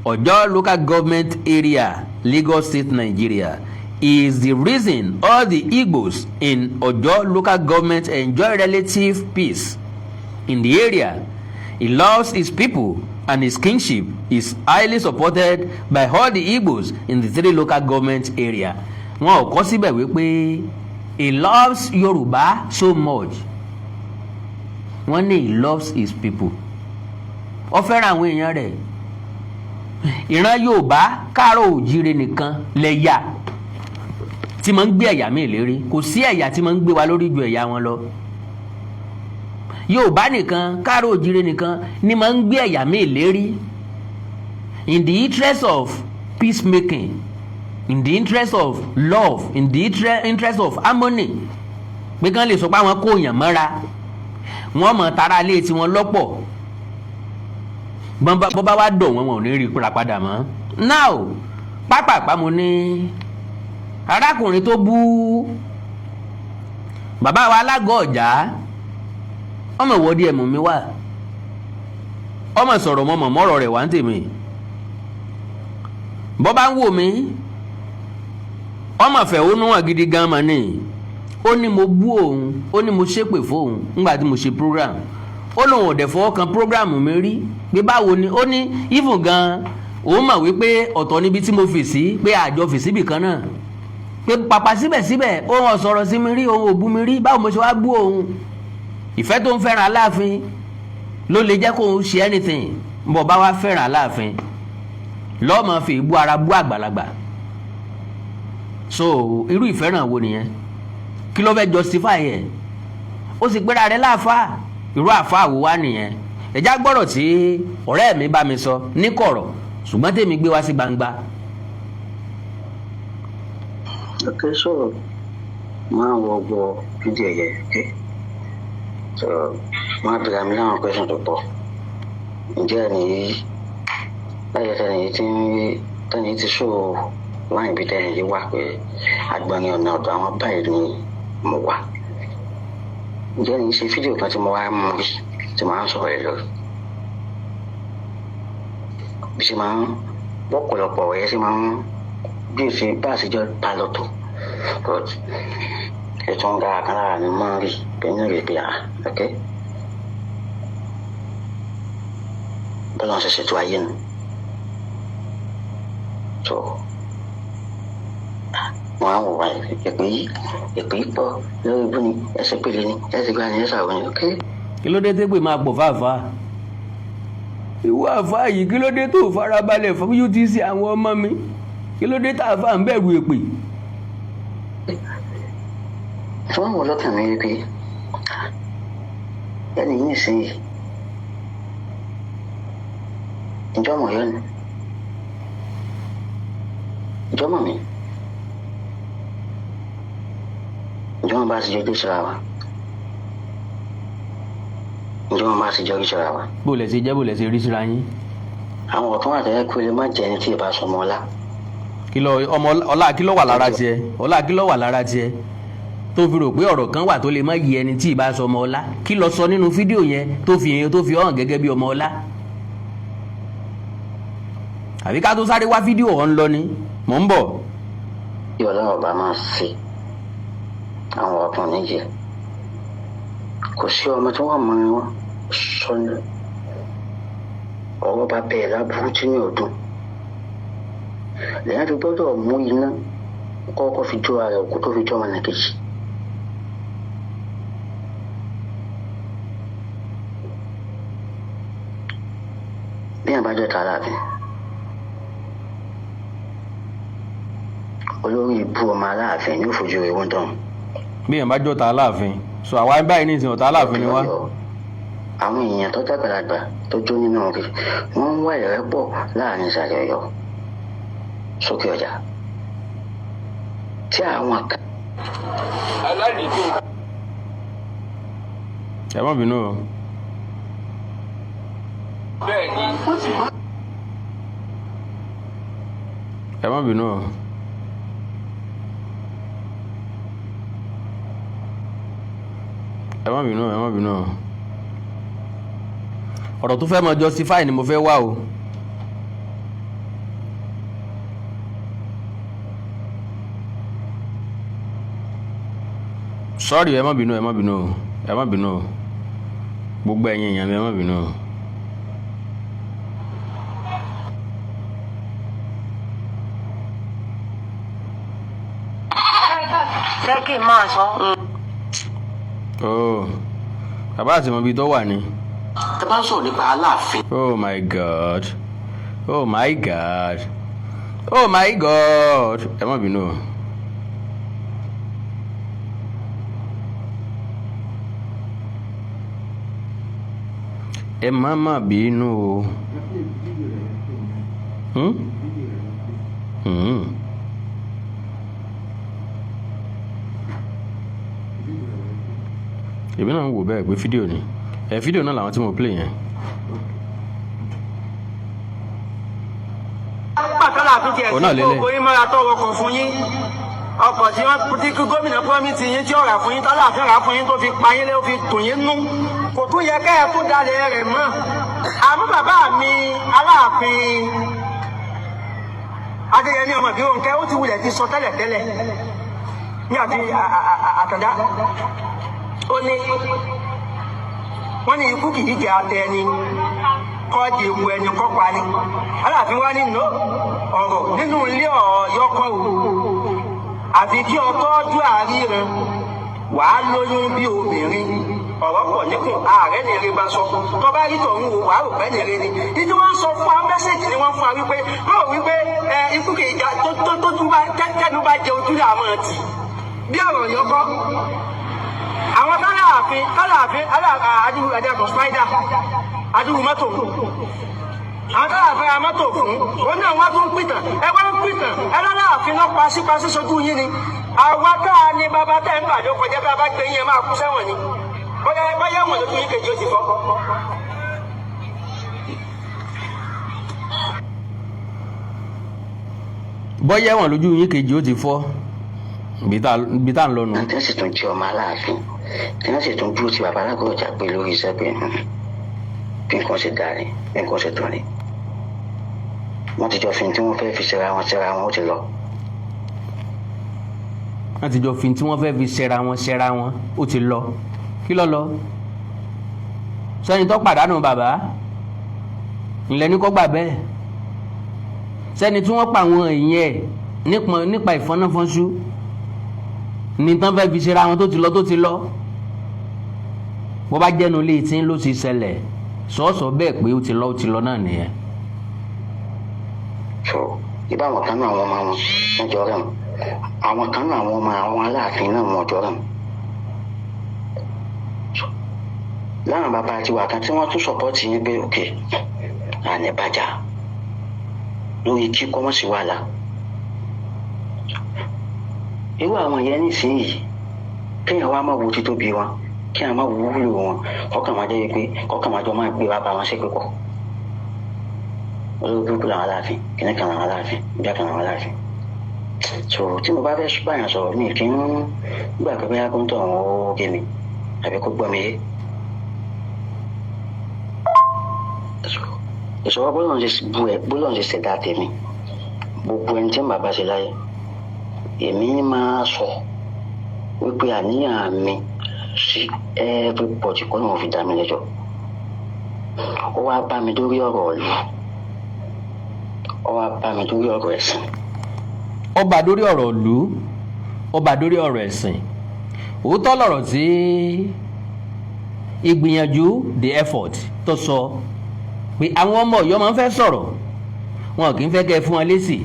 Ojo Local Government Area, Lagos State, Nigeria. He is the reason all the Igbos in Ojo Local Government enjoy relative peace in the area. He loves his people and his kingship is highly supported by all the Igbos in the three local government area. Wọn ò kọ síbẹ̀ wípé he loves Yorùbá so much. Wọ́n ní he loves his people. Ó fẹ́ràn àwọn èèyàn rẹ̀. Ìran Yorùbá káàárọ̀ òjíire nìkan lẹ̀yà tí máa ń gbé ẹ̀yà míì lérí. Kò sí ẹ̀yà tí máa ń gbé wa lórí ju ẹ̀yà wọn lọ. Yorùbá nìkan, káàárọ̀ òjíire nìkan ni máa ń gbé ẹ̀yà míì lérí in the interest of peacemaking, in the interest of love, in the interest of harmony, pé kán lè sọ pé àwọn kó yàn mọ́ra, wọ́n mọ̀ tara lé tiwọn lọ́pọ̀. Bọ́ bá wá dọ̀ wọ́n, wọn ò ní rí ra padà mọ́. Now, pápápá, mo ní arákùnrin tó bú bàbá wa alágọ̀ ọ̀já, ọmọ ìwọ́de ẹ̀mú mi wá, ọmọ sọ̀rọ̀ mọ́mọ́ mọ́rọ̀ rẹ̀ wá ń tèmi. Bọ́ bá ń wò mí, ọmọ fẹ̀hónú hàn gidi gan mọ́ ni. Ó ní mo bú òun, ó ní mo ṣépè fóun nígbà tí mo ṣe program. Ó lóun ò dẹ̀ fọwọ́ kan program mi rí, pé báwo ni. Ó ní even gan òun mọ̀ wípé ọ̀tọ̀ níbi tí mo fì sí, pé àjọ fì síbì kan náà, pé pàpà síbẹ̀síbẹ̀ òun ò sọ̀rọ̀ sí mi rí, òun ò bú mi rí, báwo mo ṣe wá bú òun? Ìfẹ́ tó ń fẹ́ràn Aláàfin ló lè jẹ́ kóun ṣe anything. Bọ̀ bá wá fẹ́ràn Aláàfin lọ́mọ fi bú ara bú àgbàlagbà, so irú ìfẹ́ràn wo nìyẹn? Kí ló fẹ́ justify ẹ̀? Ó sì pera rẹ̀ láàfáà, irú àfáà wo wá nìyẹn? Ẹ̀já gbọ́rọ̀ tí ọ̀rẹ́ mi bá mi sọ ní kọ̀rọ̀, ṣùgbọ́n tèmi gbé wá sí gbangba. Okay, so máa wọ gbọ́ fídíò yẹn, okay? So máa bẹ̀rẹ̀ mi láwọn question tó pọ̀. Ǹjẹ́ ẹni yìí láyé tẹ́ni yìí ti ń tẹ́ni yìí ti ṣó láyìn bí tẹ́ni yìí wà pé agbani ọ̀nà ọ̀dọ̀ àwọn báyìí ni mo wà? Ǹjẹ́ ẹni yìí ṣe fídíò kan tí mo wá mú rí tí mo á ń sọ̀rọ̀ ẹ̀ lórí? Bí ṣe máa ń bọ́pọ̀lọpọ̀ ọ̀rẹ́ ṣe máa ń bí o ṣe bá a ṣe jọ bá lọ tó, but ètò ń ga kan lára mi máa ń rí pé ní rí pé, ah, ok, bọ́lá ń ṣe ṣètò ayé nu. So wọn á wò wá èpè yìí, èpè yìí pọ̀ lórí ibú ni, ẹsẹ̀ pèlè ni, ẹsẹ̀ gbá ni, ẹsẹ̀ àwọn ni, ok. Kí ló dé tépè máa pọ̀ fáfá? Ìwọ àfa yìí, kí ló dé tó farabalẹ̀ fún UTC àwọn ọmọ mi? Kí ló dé tá a fà ń bẹ̀rù èpè? Tí wọ́n wọ lọ́kàn mi wípé ẹni yìí nísìnyí, ìjọ mọ̀ yọ ni, ìjọ mọ̀ mi, ìjọ wọn bá ti jọ dé síra wa, ìjọ wọn bá ti jọ rí síra wa. Bó lẹ̀ ṣe jẹ́, bó lẹ̀ ṣe rí síra yín? Àwọn ọ̀kan wà tẹ́lẹ̀ kó lè má jẹ́ ẹni tí ì bá sọmọ ọlá. Kí ló ọmọ ọlá? Kí ló wà lára tiẹ̀? Ọlá kí ló wà lára tiẹ̀ tó fi rò pé ọ̀rọ̀ kan wà tó lè má yé ẹni tí ì bá sọ ọmọ ọlá? Kí ló sọ nínú fídíò yẹn tó fi hàn gẹ́gẹ́ bí ọmọ ọlá? Àbí ká tó sáré wá fídíò ọ̀hún lọ ni? Mò ń bọ̀. Bí Ọlọ́run ọba máa ṣe àwọn ọkùnrin jẹ, kò sí ọmọ tí wọ́n mọ sọ ní ọwọ́ bá bẹ́ẹ̀ láburú tí ní ọdún lẹ́yìn tó gbọ́dọ̀ mú iná kọ́kọ́ fi jó ara òkú tó fi jó ọmọ nàkejì. Bí àbájọ tààrà mi, olórí ibú ọmọ Aláàfin ní òfojú rẹ̀ wọ́n tán. Bí èèyàn bá jọ̀ta Aláàfin so, àwa báyìí ní ìsìn, ọ̀tá Aláàfin ni wá. Àwọn èèyàn tó dàgbàlagbà tó jó nínú rẹ̀, wọ́n ń wá ìrẹ́pọ̀ láàrin ìsàlẹ̀ Ọ̀yọ́ sókè ọjà tí àwọn kan. Ẹ má bínú o. Bẹ́ẹ̀ni. Ẹ má bínú o. Ẹ má bínú o, ẹ má bínú o. Ọ̀rọ̀ tó fẹ́ mọ justify ni mo fẹ́ wá o. Sorry, ẹ má bínú, ẹ má bínú o, ẹ má bínú o. Gbogbo ẹ̀yin èèyàn mi, ẹ má bínú o. Ṣé kí n máa sọ? Oh, bàbá àti mọ̀bí tó wà ní. Tá a bá ń sọ̀rọ̀ nípa Aláàfin, Oh my God, oh my God, oh my God! Ẹ má bínú o. Ẹ má má bínú o. Hmm? Hmm. Èmi náà ń wò bẹ́ẹ̀ pé fídíò ni. Ẹ fídíò náà làwọn tí mo play yẹn. Pàtàkì àfi tiẹ̀ Òun náà sí lélẹ̀. gbogbo yín mọ́ra tó wọkọ̀ fún yín, ọkọ̀ tí wọ́n tí gómìnà promise yín tí ó rà fún yín, tálàfin rà fún yín, tó fi pa yín lé, ó fi tù yín nú, kò tún yẹ kẹ́ ẹ tún dalẹ̀ rẹ̀ mọ́. Àmọ́ bàbá mi Aláàfin Adéyẹmí ọmọ Ìbírónkẹ́, ó ti wulẹ̀ ti sọ tẹ́lẹ̀ tẹ́lẹ̀ ní àti Àtàndá, ó ní wọ́n ní ikú kì í jẹ́ atẹ ẹni kọ́ di ewu ẹni kọ́ pa ni. Aláàfin wa ní nù ọ̀rọ̀ nínú ilé Ọ̀yọ́ kọ́ o, àfi kí ọ tọ́jú àríran wàá lóyún bí obìnrin, ọ̀rọ̀ pọ̀ níkùn ààrẹ ní eré bá sọ tó bá rí tòun wò wàá rò pẹ́ ní eré ni. Títí wọ́n sọ fún wa, message ni wọ́n fún wa wípé wọ́n rò wípé ẹ ikú kì í ja tó tó tó tún bá tẹnu bá jẹ ojú làwọn tì bí ọ̀rọ̀ yọ kọ́. Àwọn tálàáfin adúrú ẹ̀dàkọ̀ spider adúrú mọ́tò, àwọn tálàáfin ra mọ́tò fún òun náà, wọ́n tún ń pìtàn. Ẹ wọ́n ń pìtàn ẹ lọ́láàfin náà pasípasí sojú yín ni. Àwa tá a ní bàbá tẹ́ ń bàjọ́ kọjá bá a bá gbé yín, ẹ máa kú sẹ́wọ̀n ni. Bóyá bóyá ẹ̀wọ̀n lójú yín kejì ó ti fọ́. Bọ́yá ẹ̀wọ̀n lójú yín kejì ó ti fọ́. Ibi tá à ń lọ nù. Tí wọ́n sì tún jẹ́ ọmọ Aláàfin, tí wọ́n sì tún dúró ti bàbá alágbọ̀ọ́jà pé lórí iṣẹ́ pé bí nǹkan ṣe dáa ni, bí nǹkan ṣe tán ni. Wọ́n ti jọ fi tí wọ́n fẹ́ fi ṣera wọn ṣera wọn, ó ti lọ. Wọ́n ti jọ fi tí wọ́n fẹ́ fi ṣẹra wọn ṣẹra wọn, ó ti lọ. Kí ló lọ? Sẹ́ni tó pàdánù bàbá ńlẹ́ ní kó gbà bẹ́ẹ̀, sẹ́ni tí wọ́n pa àwọn èèyàn ẹ̀ nípa ìfọ́náfọ́nṣú ní tán fẹ́ fi ṣera wọn, tó ti lọ, tó ti lọ. Bó bá jẹ́nu ilé tí ń ló ti ṣẹlẹ̀ sọ́ọ̀sọ́ bẹ́ẹ̀ pé ó ti lọ, ó ti lọ náà nìyẹn. So ibà àwọn kan náà, àwọn ọmọ wọn, wọ́n jọ rẹ̀ wọn. Àwọn kan náà, àwọn ọmọ àwọn Aláàfin náà, wọ́n jọ rẹ̀ wọn. Láwọn bàbá tiwa kan tí wọ́n tún support yín pé ok, àní bàjá lórí kí kọ́mọ̀sí wàhálà irú àwọn yẹn nísìnyìí, kéèyàn wá má wo títóbi wọn, kéèyàn má wo wúlò wọn, kọ́kàn máa jẹ́ pé kọ́kàn máa jọ máa gbé bàbá wọn ṣépè pọ̀. Olórí burúkú làwọn Aláàfin, kìnìún kan làwọn Aláàfin, ìjà kan làwọn Aláàfin. So tí mo bá fẹ́ báyàn sọ̀rọ̀, mi kì í gbà pé bóyá kó ń tọ̀ wọ́n ó gé mi àbí kó gbọ́ mi yé. Ìṣòro bọ́lọ̀ ń ṣe bu ẹ̀, bọ́lọ̀ ń ṣe ṣẹ̀dá tèmi, gbogbo ẹni tí màá bá ṣe láyé, èmi máa sọ wípé àníyàn mi sí everybody kọ́ ni wọ́n fi dá mi lẹ́jọ́. Ó wá bá mi lórí ọ̀rọ̀ ìlú, ó wá bá mi lórí ọ̀rọ̀ ẹ̀sìn. Ó bá dórí ọ̀rọ̀ ìlú, ó bá dórí ọ̀rọ̀ ẹ̀sìn. Òótọ́ lọ̀rọ̀ tí ìgbìyànjú, the effort tó sọ pé àwọn ọmọ Ọ̀yọ́ máa ń fẹ́ sọ̀rọ̀, wọn kì í fẹ́ kẹ́ ẹ fún wọn lésì.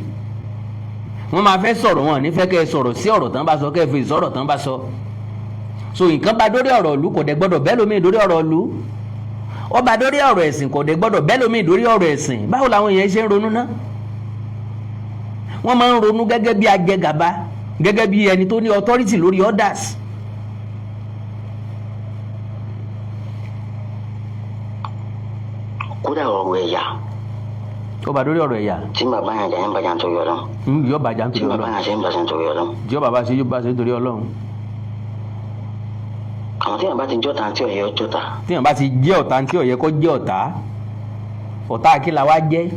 Wọ́n máa fẹ́ sọ̀rọ̀, wọn ò ní fẹ́ kẹ́ ẹ sọ̀rọ̀ sí ọ̀rọ̀ tán bá sọ, kẹ́ ẹ fi sọ̀rọ̀ tán bá sọ. So nǹkan bá dórí ọ̀rọ̀ ìlú, kò dẹ̀ gbọ́dọ̀ bẹ́ẹ̀ lómi dórí ọ̀rọ̀ ìlú. Ó bá dórí ọ̀rọ̀ ẹ̀sìn, kò dẹ̀ gbọ́dọ̀ bẹ́ẹ̀ lómi dórí ọ̀rọ̀ ẹ̀sìn. Báwo làwọn èèyàn ṣe ń ronú ná? Wọ́n máa ń ronú gẹ́gẹ́ bí ajẹgàba, gẹ́gẹ́ bí ẹni tó ní authority lórí others. Kódà ọ̀rọ̀ ẹ̀yà. Ó bá dórí ọ̀rọ̀ ẹ̀yà. Tí bàbá yẹn jà ń bàjá nítorí Ọlọ́run. Yóò bàjá tí nítorí bàbá Ọlọ́run. Yẹn ṣe ń bàjá nítorí Ọlọ́run. Tí bàbá ṣe yóò bá ṣe nítorí Ọlọ́run. Àwọn tí yẹn bá ti jọ́ta tí ọ̀yẹ́ jọ́ta. Tí yẹn bá ti jẹ́ ọ̀tá tí ó yẹ kó jẹ́ ọ̀tá, ọ̀tá kí la wá jẹ́?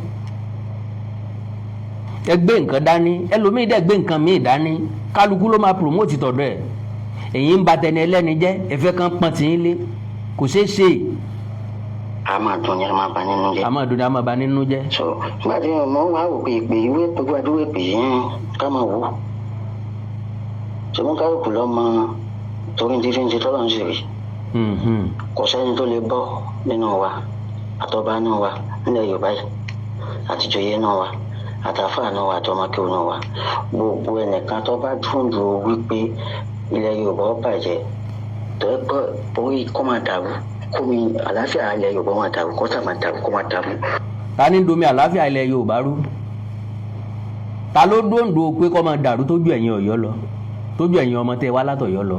Ẹ gbé nǹkan dání, ẹlòmíì dẹ̀ gbé nǹkan míì dání, kálukú ló máa promote tọ̀dọ̀ ẹ̀. Èyí ń ba tẹni ẹlẹ́ni jẹ́, ẹ̀fẹ́ kan pọ́n tì í lé, kò ṣeé ṣe. A máa dùn ní, a máa bà nínú jẹ́. A máa dùn ní, a máa ba nínú jẹ́. So nígbà tí mo wá wò pé ìpè ìwé gbogbo àdúgbò ìpè yẹn ká máa wò ó, ṣùgbọ́n kálukú lọ́ mọ torí ti fi ń ṣe tọ́lọ́ ń ṣe rí. Kò sẹ́ni tó lè bọ́ nínú wa, àtọ́ba nínú wa nílẹ̀ Yorùbá yìí, àtìjòyè nínú wa, àtàfà nínú wa, àtọmọkéwù nínú wa, gbogbo ẹnìkan tó bá dúndùn wípé ilẹ̀ Yorùbá ó bàjẹ́, tó ẹ pé orí kó máa dàrú, kó mi àlàáfíà ilẹ̀ Yorùbá máa dàrú, kó sà máa dàrú, kó máa dàrú. Ta ní domi àlàáfíà ilẹ̀ Yorùbá rú? Ta ló dóńdó pé kó máa dàrú tójú ẹ̀yin Ọ̀yọ́ lọ, tójú ẹ̀yin ọmọ tẹ́ wá látọ̀yọ́ lọ?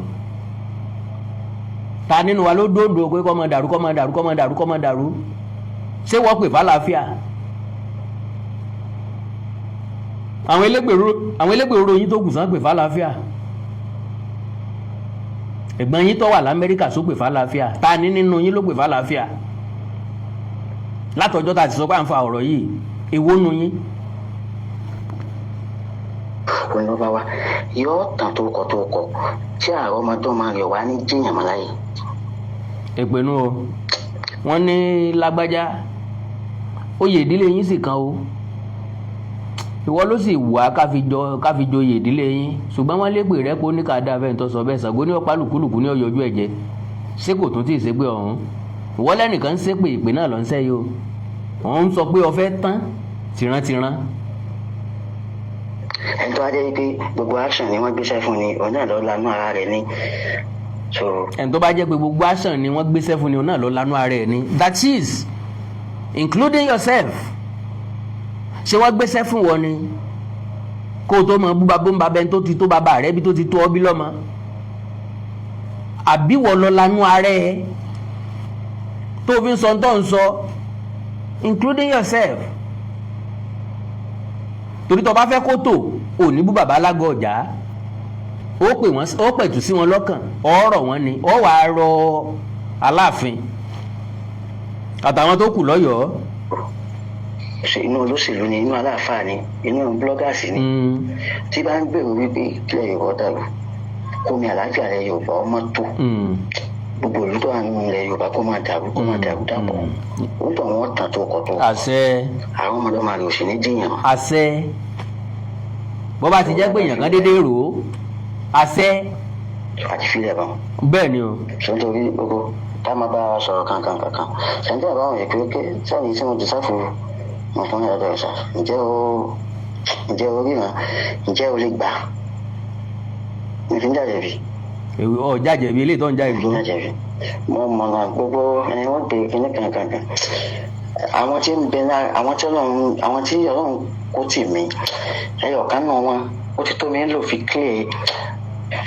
Ta nínú wa ló dóńdó pé kó máa dàrú, kó máa dàrú, kó máa dàrú, kó máa dàrú? Ṣé wọ́n pè fàlàáfíà? Àwọn elégbèrò yín tó kù sán pè fàlàáfíà? Ẹ̀gbọ́n yín tó wà l'Amẹ́ríkà só pè fàlàáfíà? Ta ní nínú yín ló pè fàlàáfíà látọjọ́ tá a ti sọ pé à ń fa ọ̀rọ̀ yìí? Èwo nu yín? Òun ló bá wa yóò tàn tó kọ tó kọ tí àárọ̀ ọmọdé máa rẹ̀ wá ní jíyàn mọ́ láyé. Èpè nu o. Wọ́n ní lágbájá, oyè ìdílé yín sì kan o, ìwọ ló sì wá káfi joyè ìdílé yín, ṣùgbọ́n wọ́n lépè rẹ pé ó ní ká dáa fẹ́ni tó sọ bẹ́ẹ̀. Ṣàngó ní ọ̀pá lùkúlùkù ní ọ̀yọ́jú ẹ̀jẹ̀, ṣé kò tún tí ì ṣépè ọ̀hún? Ìwọ lẹ́nìkan ń ṣépè, ìpè náà ló ń ṣẹ́ yìí o. Wọ́n ń sọ pé o fẹ́ tán tìrantìran. Ẹni tó wá jẹ́ pé gbogbo action ni wọ́n gbéṣẹ́ fún ni, òun náà ló lanú ara rẹ̀ ni. So Ẹni tó bá jẹ́ pé gbogbo action ni wọ́n gbéṣẹ́ fún ni, òun náà ló lanú ara ẹ̀ ni, that is including yourself. Ṣé wọ́n gbéṣẹ́ fún wọn ni kó o tó mọ búba bó ń ba bẹ́ẹ̀ tó ti tó bàbá rẹ bí tó ti tó ọ bí lọ́mọ, àbí wọ́n lọ lanú ara ẹ̀ tó fi ń sọ tó ń sọ, including yourself? Torí tó bá fẹ́ kó tò ò ní bú bàbá alágọ̀ ọ̀já, ó pè wọ́n, ó pẹ̀tù sí wọn lọ́kàn, ọ̀rọ̀ wọn ni ó wàá rọ Aláàfin àtàwọn tó kù lọ́yọ̀ọ́. Ṣe inú olóṣèlú ni, inú aláàfáà ni, inú bloggers ni, tí bá ń gbèrò wípé kílẹ̀ Yorùbá dàrú, kómi àlàáfíà rẹ Yorùbá ọmọ tó, gbogbo ìlú tó wà nínú ilẹ̀ Yorùbá kó máa dàrú, kó máa dàrú dàpọ̀, ó ń tọ̀ wọ́n tàn tó kọ̀ tó. Àṣẹ. Àwọn ọmọdé máa rò sí ní jìyàn. Àṣẹ. Bó bá ti jẹ́ pé èèyàn kan déédéé rò ó, àṣẹ. Àti fílẹ̀ bá wọn. Bẹ́ẹ̀ ni o. Sọ nítorí gbogbo tá a máa bá wa sọ̀rọ̀ kankan kankan sẹ́ńtẹ́ àbáwọn yìí pé ké sẹ́yìn tí mo ti sáfù nǹkan yàrá dọ̀rọ̀ sà, ǹjẹ́ o ríran? Ǹjẹ́ o lè gbà á? Mi fi ń jàjẹ̀bi. Ọ jàjẹ̀bi eléyìí tó ń já ìgbó. Jàjẹ̀bi. Mo mọ̀nà gbogbo ẹni wọ́n gbé kíní kankan kan, àwọn tí ń bẹ lára àwọn tí Ọlọ́run kó tì mí, ẹyọ kan náà wọn ó ti tó mi ń lò fi clear,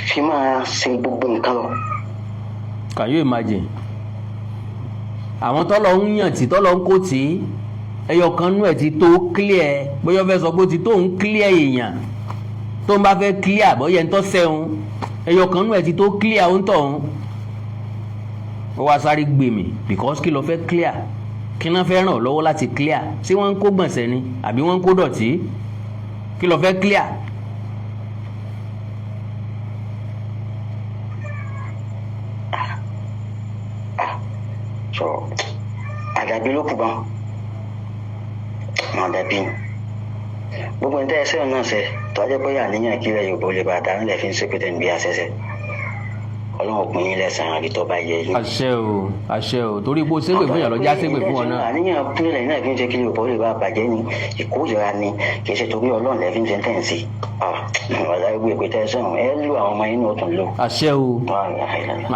fi máa ṣe gbogbo nǹkan lọ. Can you imagine? Àwọn tọ́lọ̀ ń yàn tí tọ́lọ̀ ń kó tí ẹyọ kan nú ẹ̀ ti tó clear, bóyá ó fẹ́ sọ pé ó ti tó ń clear èèyàn tó ń bá fẹ́ clear, bóyá ń tọ́ sẹ́hun, ẹyọ kan nú ẹ̀ ti tó clear ó ń tọ̀ ń ó wá sáré gbè mí, because kí ló fẹ́ clear? Kí náà fẹ́ ràn ọ́ lọ́wọ́ láti clear? Ṣé wọ́n ń kó gbọ̀nsẹ̀ ni àbí wọ́n ń kó dọ̀tí? Kí ló fẹ́ clear? So àdàbí ló kù bá wọn, àdàbí ni gbogbo ní tẹ́ ẹsẹ̀ náà ṣe tó ajẹ́ pé àníyàn kí ilẹ̀ Yorùbá ó lè bá a dáná lẹ̀ fi ń ṣépè tẹ̀ ń gbé àṣẹṣẹ. Ọlọ́run pín yín lẹ́sàn-án àbí tó bá yẹ yín. Àṣẹ o, àṣẹ o, torí pé o ṣépè fún yàn lọ́jà ṣépè fún ọ náà. Àníyàn pínlẹ̀ náà fi ń ṣe kí Yorùbá ó lè bá a bàjẹ́ ni, ìkórìíra ni, kì í ṣe torí Ọlọ́run lẹ́ fi ń ṣe ń tẹ̀ ń sí. Ọ̀la ìwé ìpè tẹ́ sọ̀rọ̀ ẹ lù àwọn ọmọ yín ní òtún lò. Àṣẹ o,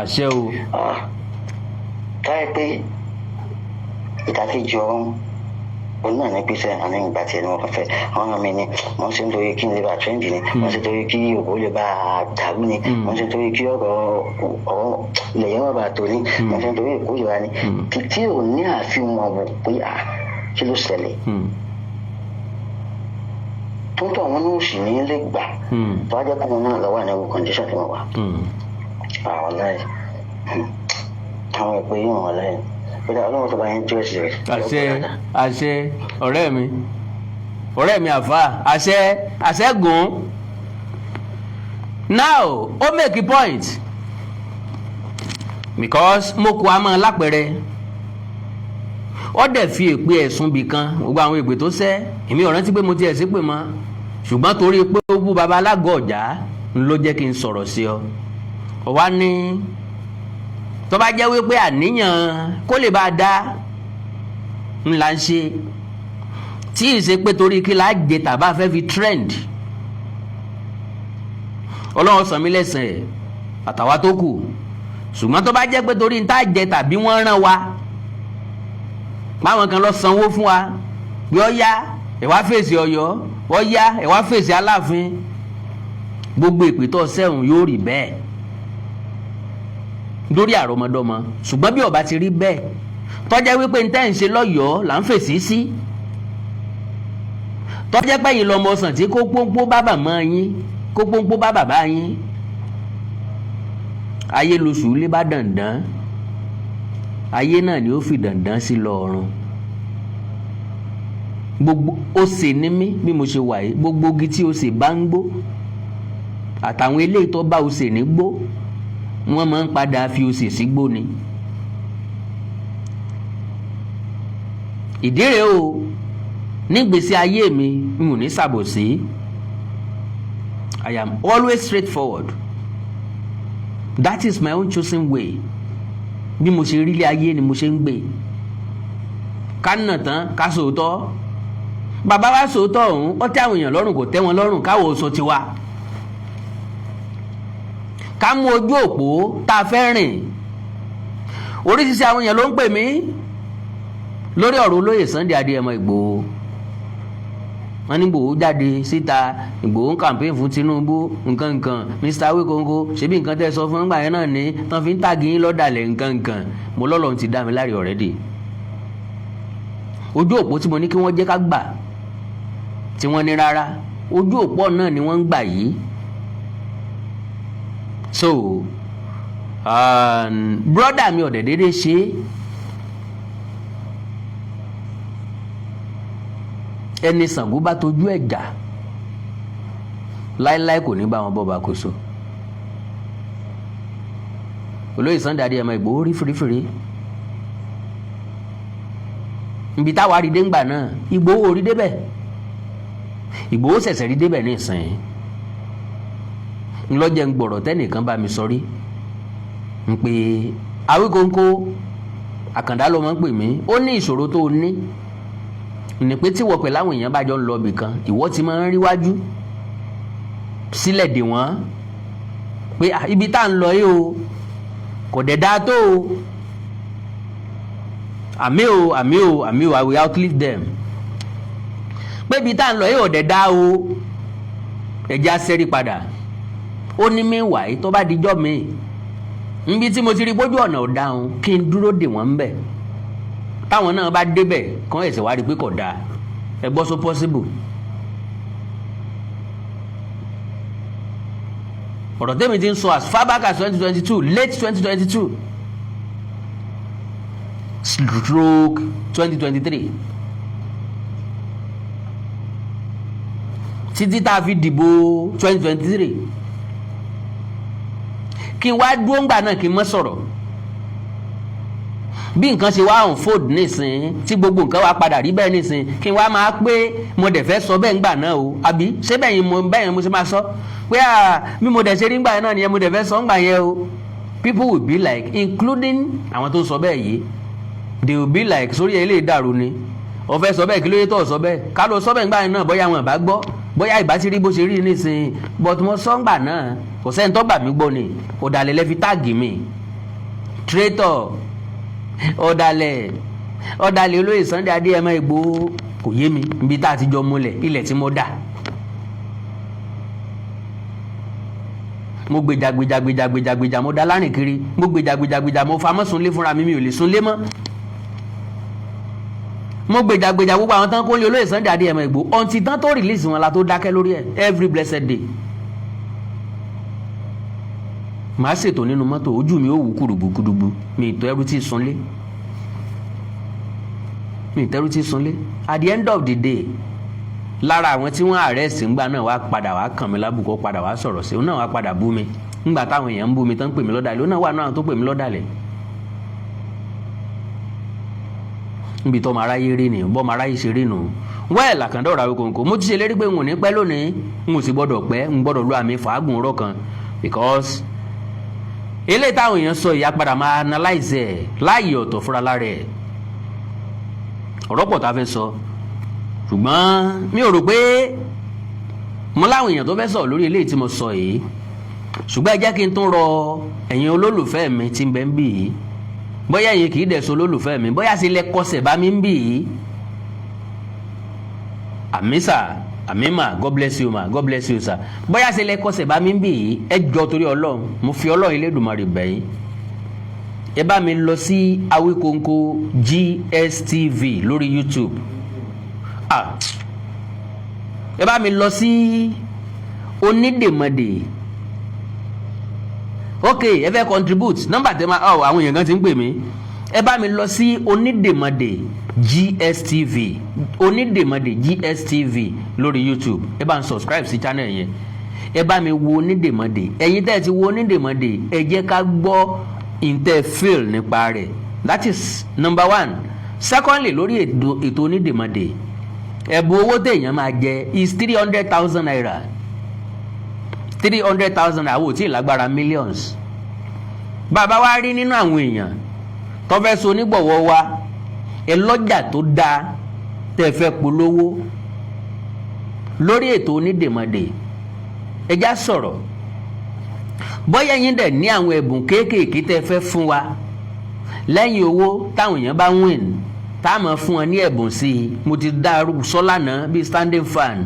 àṣẹ o. Táyà pé ìdàkejì ọ̀run òun náà ní pèsè àní ìgbà tí ẹni wọn kàn fẹ́ àwọn ọmọ mi ni mò ń ṣe nítorí kí n lè bá trend ni, mò ń ṣe nítorí kí òbó lè bá dàrú ni, mò ń ṣe nítorí kí ọ̀rọ̀ ọ̀rọ̀ ilẹ̀ yẹn wà bá tó ni, mò ń ṣe nítorí ìkórìíra ni tí ò ní àfihàn wò pé à kí ló ṣẹlẹ̀ tó ń tọ́ àwọn náà sì ní lè gbà tó wá jẹ́ kó wọn náà lọ́wọ́ àná condition tí wọ́n wà. Àwọn láì àwọn ìpè yìí wọn láì Ọlọ́run tó bá yẹn jẹ́ ẹ̀sìn rẹ̀. Àṣẹ, àṣẹ, ọ̀rẹ́ mi, ọ̀rẹ́ mi àfa, àṣẹ, àṣẹ gùn. Now ó make a point because mo kó a máa lápẹẹrẹ, ó dẹ̀ fi èpè ẹ̀sùn bì kan, gbogbo àwọn èpè tó sẹ́, èmi ò rántí pé mo ti ẹ̀ sí pè mọ́, ṣùgbọ́n torí pé ó bú baba alágọ̀ ọ̀já ló jẹ́ kí n sọ̀rọ̀ sí ọ. Ọ wá ní tó bá jẹ́ wípé àníyàn kó lè bá a dá ńlá ń ṣe, tí ì ṣe pé torí kí la jẹ tàbá fẹ́ fi trend, Ọlọ́run san mí lẹ́sàn ẹ̀ àtàwa tó kù. Ṣùgbọ́n tó bá jẹ́ pé torí ń tá jẹ tàbí wọ́n rán wa, báwọn kan lọ sanwó fún wa bí ó yá ẹ̀ wá fèsì Ọ̀yọ́, ó yá ẹ̀ wá fèsì Aláàfin, gbogbo ìpè tó sẹ́hùn yóò rí bẹ́ẹ̀ lórí àrọ́mọdọ́mọ. Ṣùgbọ́n bí ó bá ti rí bẹ́ẹ̀, tọ́jẹ́ wípé ń tẹ́ ń ṣe lọ́yọ̀ọ́ là ń fèsì sí, tọ́jẹ́ pé yìí lọ́mọ ọ̀sán tí kó pọ́npọ́ bá bàmọ́ yín, kó pọ́npọ́ bá bàbá yín, ayé lóṣù lé bá dandan, ayé náà ni ó fi dandan sí lọ́ọ̀run. Gbogbo ó sì ní mí bí mo ṣe wà yìí, gbogbo igi tí ó sì bá ń gbó àtàwọn eléyìí tó bá ó sì ní gbó, wọ́n máa ń padà fi òsì sígbó ni. Ìdí rèé o, nígbèsí ayé mi, n ò ní ṣàbòsí. I am always straightforward. That is my own chosen way. Bí mo ṣe rí ilé ayé ni mo ṣe ń gbé. Ká nà tán, ká sòótọ́. Bàbá wa sòótọ́ ọ̀hún, ó tẹ́ àwọn èèyàn lọ́rùn, kò tẹ́ wọn lọ́rùn, káwọ́ sọ tiwa. Ká mú ojú òpó tá a fẹ́ rìn. Oríṣiríṣi àwọn èèyàn ló ń pè mí lórí ọ̀rọ̀ olóyè Sunday Adéyẹmọ Ìgbòho. Wọ́n ní Ìgbòho jáde síta, Ìgbòho ń campaign fún Tinubu, nǹkan nǹkan. Mr Awikonko, ṣebí nǹkan tẹ́ sọ fún nígbà yẹn náà ní tán fi ń tàgé yín lọ́dàlẹ̀, nǹkan nǹkan. Mo lọ́lọ́run ti dá mi láre already. Ojú òpó tí mo ní kí wọ́n jẹ́ ká gbà tí wọ́n ní rárá, ojú òpó náà ni wọ́n ń gbà yìí. So brother mi ọ̀dẹ̀ déédéé ṣe é. Ẹni Ṣàngó bá tojú ẹ̀ jà láéláé, kò ní bá wọn bọ́ bá kó so. Olóyè Sunday Adéyẹmọ Ìgbòho rí fìrífìrí ibi táwa rí déngbà náà. Ìgbòho rí débẹ̀, Ìgbòho ṣẹ̀ṣẹ̀ rí débẹ̀ ní ìsìn ńlọ́jẹ̀ ń gbọ̀rọ̀ tẹ́nìkan bá mi sọ rí ń pè Awíkóńkó. Àkàndá ló máa ń pè mí. Ó ní ìṣòro tó o ní ní pé tí wọ́n pẹ̀lú àwọn èèyàn bá jọ ń lọ ibì kan, ìwọ ti máa ń ríwájú sílẹ̀ dè wọ́n pé ibi tá à ń lọ yìí o, kò dẹ̀ dáa tó o. Àmì o, àmì o, àmì o, I will outlive them. Pé ibi tá à ń lọ yìí ò dẹ̀ dáa o, ẹ̀jẹ̀ á sẹ́rí padà. Ó ní meanwhile, tó bá dijọ́ mi, níbi tí mo ti rí bójú ọ̀nà ò dáhùn, kí n dúró dè wọ́n ń bẹ̀. Táwọn náà bá débẹ̀ kán ẹ̀sẹ̀ wá rí i pé kò dáa. Ẹ gbọ́, so possible? Ọ̀rọ̀ tẹ́mi ti ń sọ as far back as 2022, late 2022/2023, títí tá a fi dìbò 2023, kí n wá dúró ńgbà náà, kí n mọ́ sọ̀rọ̀. Bí nǹkan ṣe wá unfold nísìn, tí gbogbo nǹkan wá padà rí bẹ́ẹ̀ nísìn, kí n wá máa pé mo dẹ̀ fẹ́ sọ bẹ́ẹ̀ ńgbà náà o, àbí ṣé bẹ́ẹ̀ yẹn mo bẹ́ẹ̀ yẹn mo ṣe máa sọ pé à bí mo dẹ̀ ṣe rí ńgbà náà nìyẹn, mo dẹ̀ fẹ́ sọ ńgbà yẹn o? People will be like, including àwọn tó ń sọ bẹ́ẹ̀ yìí, they will be like, sórí ẹ̀ lè dàrú ni, ó fẹ́ sọ bẹ́ẹ̀, kí ló yẹ tó sọ bẹ́ẹ̀? Ká ló sọ bẹ́ẹ̀ ńgbà náà, bóyá àwọn ìbá gbọ́, bóyá ìbá ti rí bó ṣe rí nísìnyí. But mo sọ ńgbà náà, kò sẹ́ni tó gbà mí gbọ́ ni. Ọ̀dàlẹ̀ lẹ́ fi tag mi, traitor, ọ̀dàlẹ̀, ọ̀dàlẹ̀ olóyè Sunday Adéyẹmọ Ìgbòho. Kò yé mi ibi tá a ti jọ múlẹ̀ ilẹ̀ tí mo dà. Mo gbèjà, gbèjà, gbèjà, gbèjà, gbèjà, mo dá lárìn kiri. Mo gbèjà, gbèjà, gbèjà, mo fa mọ́ sunlé fúnra mi, mi ò lè sunlé mọ́. Mo gbèjà, gbèjà gbogbo àwọn tán kó lé olóyè Sunday Adéyẹmọ Ìgbòho ọ̀ǹtí tán tó release wọn la tó dákẹ́ lórí ẹ̀. Every blessed day, màá ṣètò nínú mọ́tò, ojú mi ó wù kùrùgbùkùrùgbù. Mi ìtọ́ ẹrú tí sunlé, mi ìtẹ́rù tí sunlé. At the end of the day, lára àwọn tí wọ́n arrest ńgbà náà wá padà wá kàn mí lábùkù, ó padà wá sọ̀rọ̀ sí òun náà, wá padà bú mi ńgbà táwọn èèyàn ń bú mi tán, pè mí lọ́dàlẹ̀. Òun náà wà náà tó pè mí lọ́dàlẹ̀. Níbi tọ́ ọmọ aráyé rí ni, bọ́ ọmọ aráyé ṣe rí nù. Wẹ́ẹ̀ làkàndá ọ̀rọ̀ Awíkonko, mo ti ṣe lérí pé n ò ní pẹ́ lónìí, n ò sì gbọ́dọ̀ pẹ́, n gbọ́dọ̀ lu àmì fàágùn rọ̀ kan, because eléyìí táwọn èèyàn sọ ìyá padà máa analyze ẹ̀ láàyè ọ̀tọ̀ fúnra lára ẹ̀. Ọ̀rọ̀ pọ̀ tá a fẹ́ sọ, ṣùgbọ́n mi ò rò pé mo láwọn èèyàn tó fẹ́ sọ̀rọ̀ lórí eléyìí tí mo sọ yìí. Ṣùgbọ́n ẹ jẹ́ kí n tún rọ ẹ̀yin olólùfẹ́ mi tí ń bẹ ń bì yìí, bóyá ẹ̀yin kì í dẹ̀ so olólùfẹ́ mi, bóyá sì lẹ kọsẹ̀ bá mi ń bì yìí. Àmísà, àmímà, God bless you ma, God bless you sir. Bóyá sì lẹ kọsẹ̀ bá mi ń bì yìí, ẹ jọ, torí Ọlọ́run, mo fi Ọlọ́run Elédùmarè bẹ̀ yín, ẹ bá mi lọ sí Awíkonko GSTV lórí YouTube. Ah, ẹ bá mi lọ sí Onídèmọdè. Ok, ẹ fẹ́ contribute, nọ́mbà tẹ máa ọ, àwọn èèyàn kan ti ń pè mí. Ẹ bá mi lọ sí Onídèmọdè GSTV, Onídèmọdè GSTV lórí YouTube. Ẹ bá ń subscribe sí channel yẹn, ẹ bá mi wo Onídèmọdè. Ẹ̀yin tẹ́ ẹ ti wo Onídèmọdè, ẹ jẹ́ ká gbọ́ ntẹ́ feel nípa rẹ̀. That is number one. Secondly, lórí ètò Onídèmọdè, ẹ̀bùn owó téèyàn máa jẹ is ₦300,000, 300,000. Àwọn ò tí ì lágbára millions. Bàbá wa rí nínú àwọn èèyàn tó fẹ́ so onígbọ̀wọ́ wa, ẹ lọ́jà tó dáa tẹ́ fẹ́ polówó lórí ètò Onídèmọdè, ẹ já sọ̀rọ̀. Bóyá yín dẹ̀ ní àwọn ẹ̀bùn kéékèèké tẹ́ fẹ́ fún wa lẹ́yìn owó táwọn èèyàn bá win, tá a máa fún wọn ní ẹ̀bùn sí i. Mo ti dá sọ lánàá, bíi standing fan,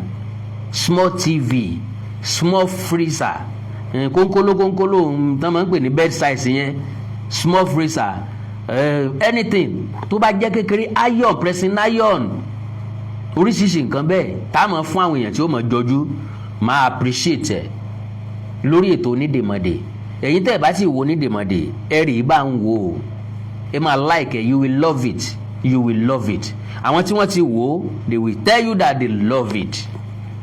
small TV, small freezer, kónkóló kónkóló tán máa ń pè ní bed size yẹn, small freezer, anything tó bá jẹ́ kékeré, iron, pressing iron, oríṣiríṣi nǹkan bẹ́ẹ̀ tá a máa fún àwọn èèyàn tí ó máa jọjú, máa appreciate ẹ̀ lórí ètò Onídèmọdè. Ẹ̀yin tẹ́ ẹ̀ bá sì wo Onídèmọdè, ẹ rí i bá ń wò ó, ẹ máa like ẹ, you will love it. You will love it. Àwọn tí wọ́n ti wò ó, they will tell you that they love it.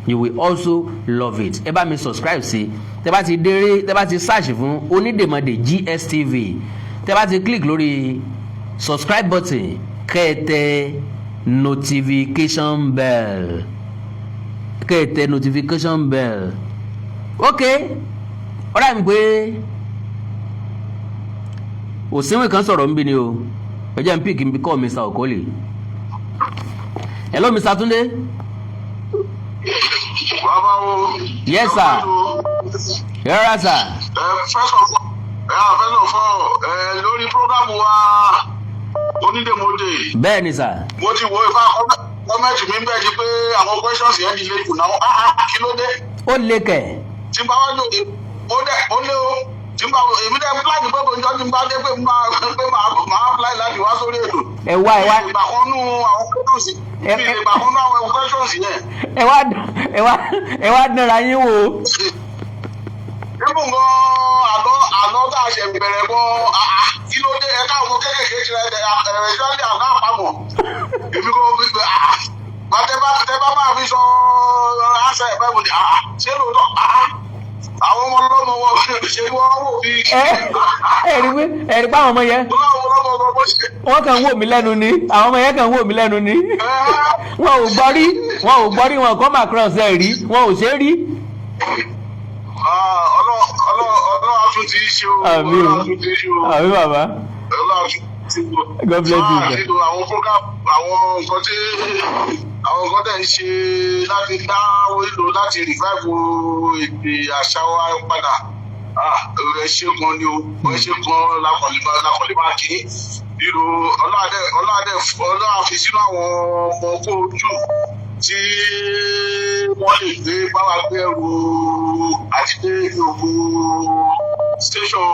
You will also love it. Ẹ bá mi subscribe sí. Tẹ bá ti déré, tẹ bá ti search fún Onídèmọdè GSTV, tẹ bá ti click lórí subscribe button, kẹ́ ẹ tẹ notification bell, kẹ́ ẹ tẹ notification bell. Ok, ọ̀rẹ́ mi pé òsínwìn kan sọ̀rọ̀ nbí ni o. Ẹ jẹ́ n pick n bí call Mr. Okoli. Hello, Mr. Tunde. Bàbá o. Yes, sir. Yẹ́rọ, sir. Ẹ first of all, ẹ lórí program wa Onídèmọdè. Bẹ́ẹ̀ ni, sir. Mo ti wo ifá comment mi bẹ́ẹ̀ ni pé àwọn questions yẹn di lè jù náà. Ah ah, kí ló dé? Ó lè kẹ̀. Tí n bá wá lòdì, ó dẹ̀ ó lé o. Tí n bá èmi dẹ̀ plan pé kò ń jọ́ tí n bá dé pé máa apply láti wá sórí ètò. Ẹ wá, ẹ wá. Ìgbà kan nú àwọn questions mi, ìgbà kan nú àwọn questions yẹn. Ẹ wá, ẹ wá, ẹ wá dánra yín wò. Ibùn gan àlọ́ tá a ṣe bẹ̀rẹ̀ gan, kí ló dé? Ẹ káwọn ọmọ kéékèèké ṣe ẹ ẹ ṣáàlì àgbà àpamọ̀. Èmi kò fi pé tẹ bá máa fi sọ àṣà ẹ̀ báyìí, mo ní ṣé lóòótọ́ àwọn ọmọ ọlọ́mọ wọn ṣe wọ́n wò bí. Ẹ rí pé ẹ rí pé àwọn ọmọ yẹn wọ́n kàn ń wò mí lẹ́nu ni. Àwọn ọmọ yẹn kàn ń wò mí lẹ́nu ni. Wọn ò gbọ́ rí, wọn ò gbọ́ rí, wọn kọ́ macross ẹ̀ rí, wọn ò ṣe é rí. Ọlọ́run á tún ti ṣe o. Àmín o. Ọlọ́run á tún ti ṣe o. Àmín, bàbá. Ọlọ́run á tún ti ṣe o. God bless you, sir. Àwọn program, àwọn nǹkan tẹ̀ ń ṣe láti dá ìlò láti revive èdè àṣà wa padà, ẹ ṣe gan ni o, ẹ ṣe gan. Lakọ̀lẹ́ máa kí ìlò ọlọ́àdẹ ọlọ́àdẹ ọlọ́àfi sínú àwọn ọmọ kó ojú tí wọ́n lè gbé báwa gbé ẹrù àti dé gbogbo station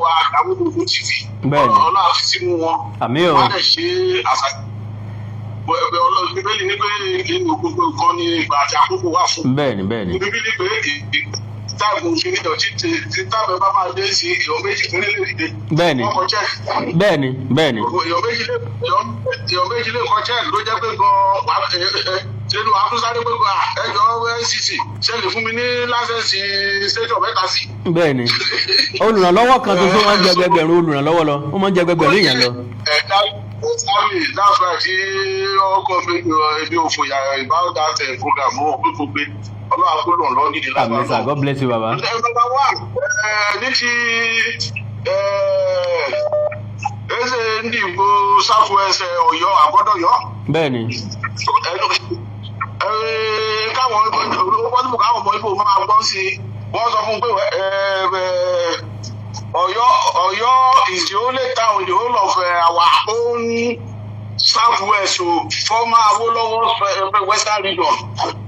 wa Awikonko TV. Ọlọ́àfi sínú wọn. Àmín o. Wọ́n lè ṣe àṣà ẹgbẹ́ Ọlọ́run. Bíbélì ní pé kí ní gbogbo nǹkan ní ìgbà àti àkókò wà fún. bẹ́ẹ̀ni bẹ́ẹ̀ni. Bíbélì pé time òfin ní ọtí tí time bá máa dé sí, èèyàn méjì péré lè dìde. Wọ́n kọ check. bẹ́ẹ̀ni bẹ́ẹ̀ni. Èèyàn méjì lè kọ check ló jẹ́ pé gan-an ṣe ló akúsáré pé gan ẹjọ́ NCC ṣe lè fún mi ní license station mẹ́ta sí. Bẹ́ẹ̀ni, olùrànlọ́wọ́ kan tó máa ń jẹ gbẹgbẹ̀rún olùrànlọ́wọ́ lọ, ó máa ń jẹ gbẹgbẹ̀rún èèyàn lọ. Ẹ̀ka sorry, that's why tí ọkọ̀ mi ebi ò fòyà about that program ó pé gbogbo Ọlọ́run àkólò ńlọ nídìí. Àmín, sir. God bless you, baba. Number one, ní ti Eze Ndị Igbo South West, Ọ̀yọ́ àgbọ́dọ̀yọ́. Káwọn ó káwọn ọmọ Ìgbò máa gbọ́n sí i. Wọ́n sọ fún un pé Ọ̀yọ́ is the only town in the whole of our own South West o, former Awolowo Western Region.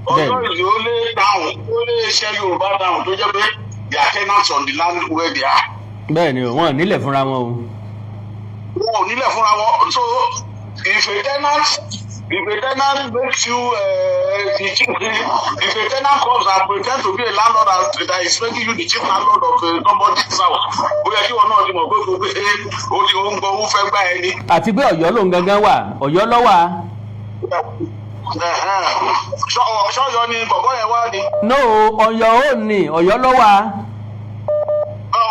Ọ̀yọ́ is the only town, only iṣẹ́ Yorùbá town tó jẹ́ pé they are tenants on the land where they are. Bẹ́ẹ̀ni o, wọn ò nílẹ̀ fúnra wọn o. Wọn ò nílẹ̀ fúnra wọn. So if a tenant makes you the chief, if a tenant comes and pretend to be a landlord and that is making you the chief landlord of somebody's house, ó yẹ kí wọn náà ti mọ̀ pé gbogbo ó ti ń gbọ́ ó fẹ́ gbá ẹni. Àti pé Ọ̀yọ́ lòun gangan wà, Ọ̀yọ́ ló wà. Ṣọ́yọ́ ni bọ̀bọ́ yẹn wá ni. No, Ọ̀yọ́ ò ní, Ọ̀yọ́ ló wà.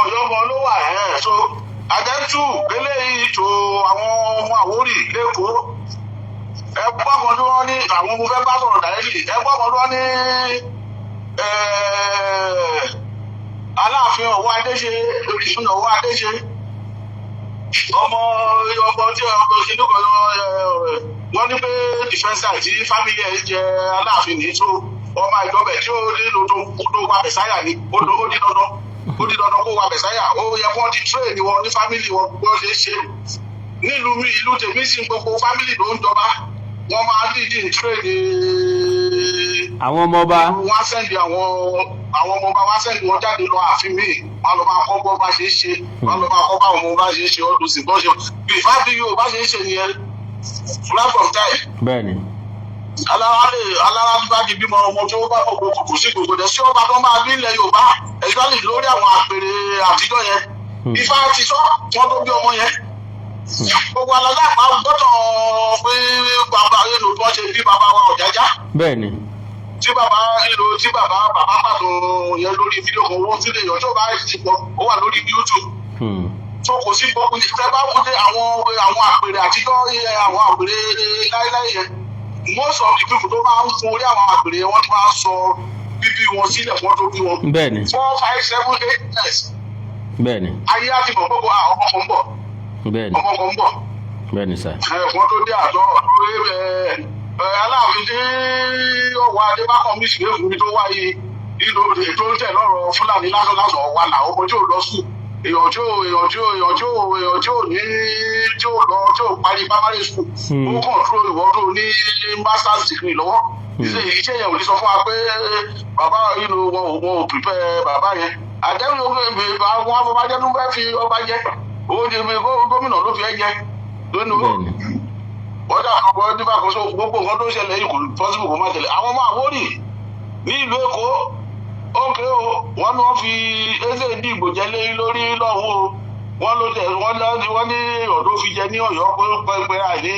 Ọ̀yọ́ gan ló wà ẹ̀. So àdẹ́tù eléyìí tó àwọn ọmọ Àwórì lẹ́kọ̀ọ́, ẹgbọ́n kan tí wọ́n ní àwọn ọmọ fẹ́ bá sọ̀rọ̀ directly, ẹgbọ́n kan tí wọ́n ní Aláàfin Ọ̀wọ́ Adéṣe, Orísun Ọ̀wọ́ Adéṣe, ọmọ ọmọ tí ọmọ kìnnìún kan wọ́n ní pé defence tí family ẹ̀ jẹ́ Aláàfin ní, tó ọmọ ìjọba tí ó nílò tó wà mẹ̀sáyà ni. Ó di dandan, ó di dandan kó wà mẹ̀sáyà. Ó yẹ kó wọ́n ti train wọn ní family wọn bí wọ́n ṣe é ṣe nílùú mi. Ìlú tèmi sì, gbogbo family ló ń jọba, wọ́n máa dìídì train àwọn ọmọ ọba. Wọ́n á send àwọn ọmọ ọba, wọ́n á send wọn jáde lọ ààfin míì, wọ́n á lọ máa kọ́ bọ́ bá ṣe é ṣe, wọ́n á lọ máa kọ́ báwọn ọmọ bá ṣe é ṣe ọdún sí bọ́ ṣe bí ìfáàbí yóò bá ṣe é ṣe nìyẹn right from time. Alára lè alára bá di bímọ ọmọ tó bá gbogbo kò sí gbogbo dẹ sí ọba tó máa bí ilẹ̀ Yorùbá, especially lórí àwọn àpèrè àtijọ́ yẹn. Ifá ti sọ wọn tó bí ọmọ yẹn. Gbogbo alágbàpá gbọ́dọ̀ pé bàbá inú bọ́ ṣe bí bàbá wa Ọ̀jájá. Tí bàbá inú tí bàbá bàbá pàtó yẹn lórí fídíò kan, owó tí lè yọ tó bá ti pọ̀, ó wà lórí YouTube. So kò sí gbọ́ tẹ bá wọlé àwọn àpèrè àtijọ́, àwọn àpèrè láíláí yẹn, most of the people tó máa ń fún orí àwọn àpèrè yẹn, wọ́n ti máa ń sọ bíbí wọn sílẹ̀ fún ọdún bí wọn. 4, 5, 7, 8 years. Ayé á ti mọ̀ gbogbo àwọn ọmọ kan ń bọ̀. Ọmọ kan ń bọ̀. Bẹ́ẹ̀ni sir. Ẹ̀fọn tó dé àtọ́ Aláàfin tí ọwọ́ Adébákan mi sì fún mi tó wáyé ìlú ètò ń tẹ̀ lọ́rọ̀ Fúlàní lásán lásán ọ̀wà làwọn ọmọ tí ò lọ sùn, èèyàn tí ò ní tí ò lọ tí ò parí primary school, ó control ìwọ tó ní masters degree lọ́wọ́. Iṣẹ́ yẹn ò ní sọ fún wa pé bàbá inú wọn ò prepare bàbá yẹn. Àdéhùn àwọn afọbajẹ tó fẹ́ fi ọba jẹ, ó ní gómìnà ló fi ẹ jẹ lónìí. Wọ́n dà kọ́ nípa kó so gbogbo nǹkan tó ń ṣẹlẹ̀ yìí, kò possible kó má ṣẹlẹ̀. Àwọn ọmọ Àwórì ní ìlú Èkó ókè o, wọ́n ní wọ́n fi Eze Ndigbo jẹ lé lórí lọ́hùn o. Wọ́n ló tẹ wọ́n lọ, wọ́n ní ọ̀dọ́ fi jẹ ní Ọ̀yọ́ pé pé àìní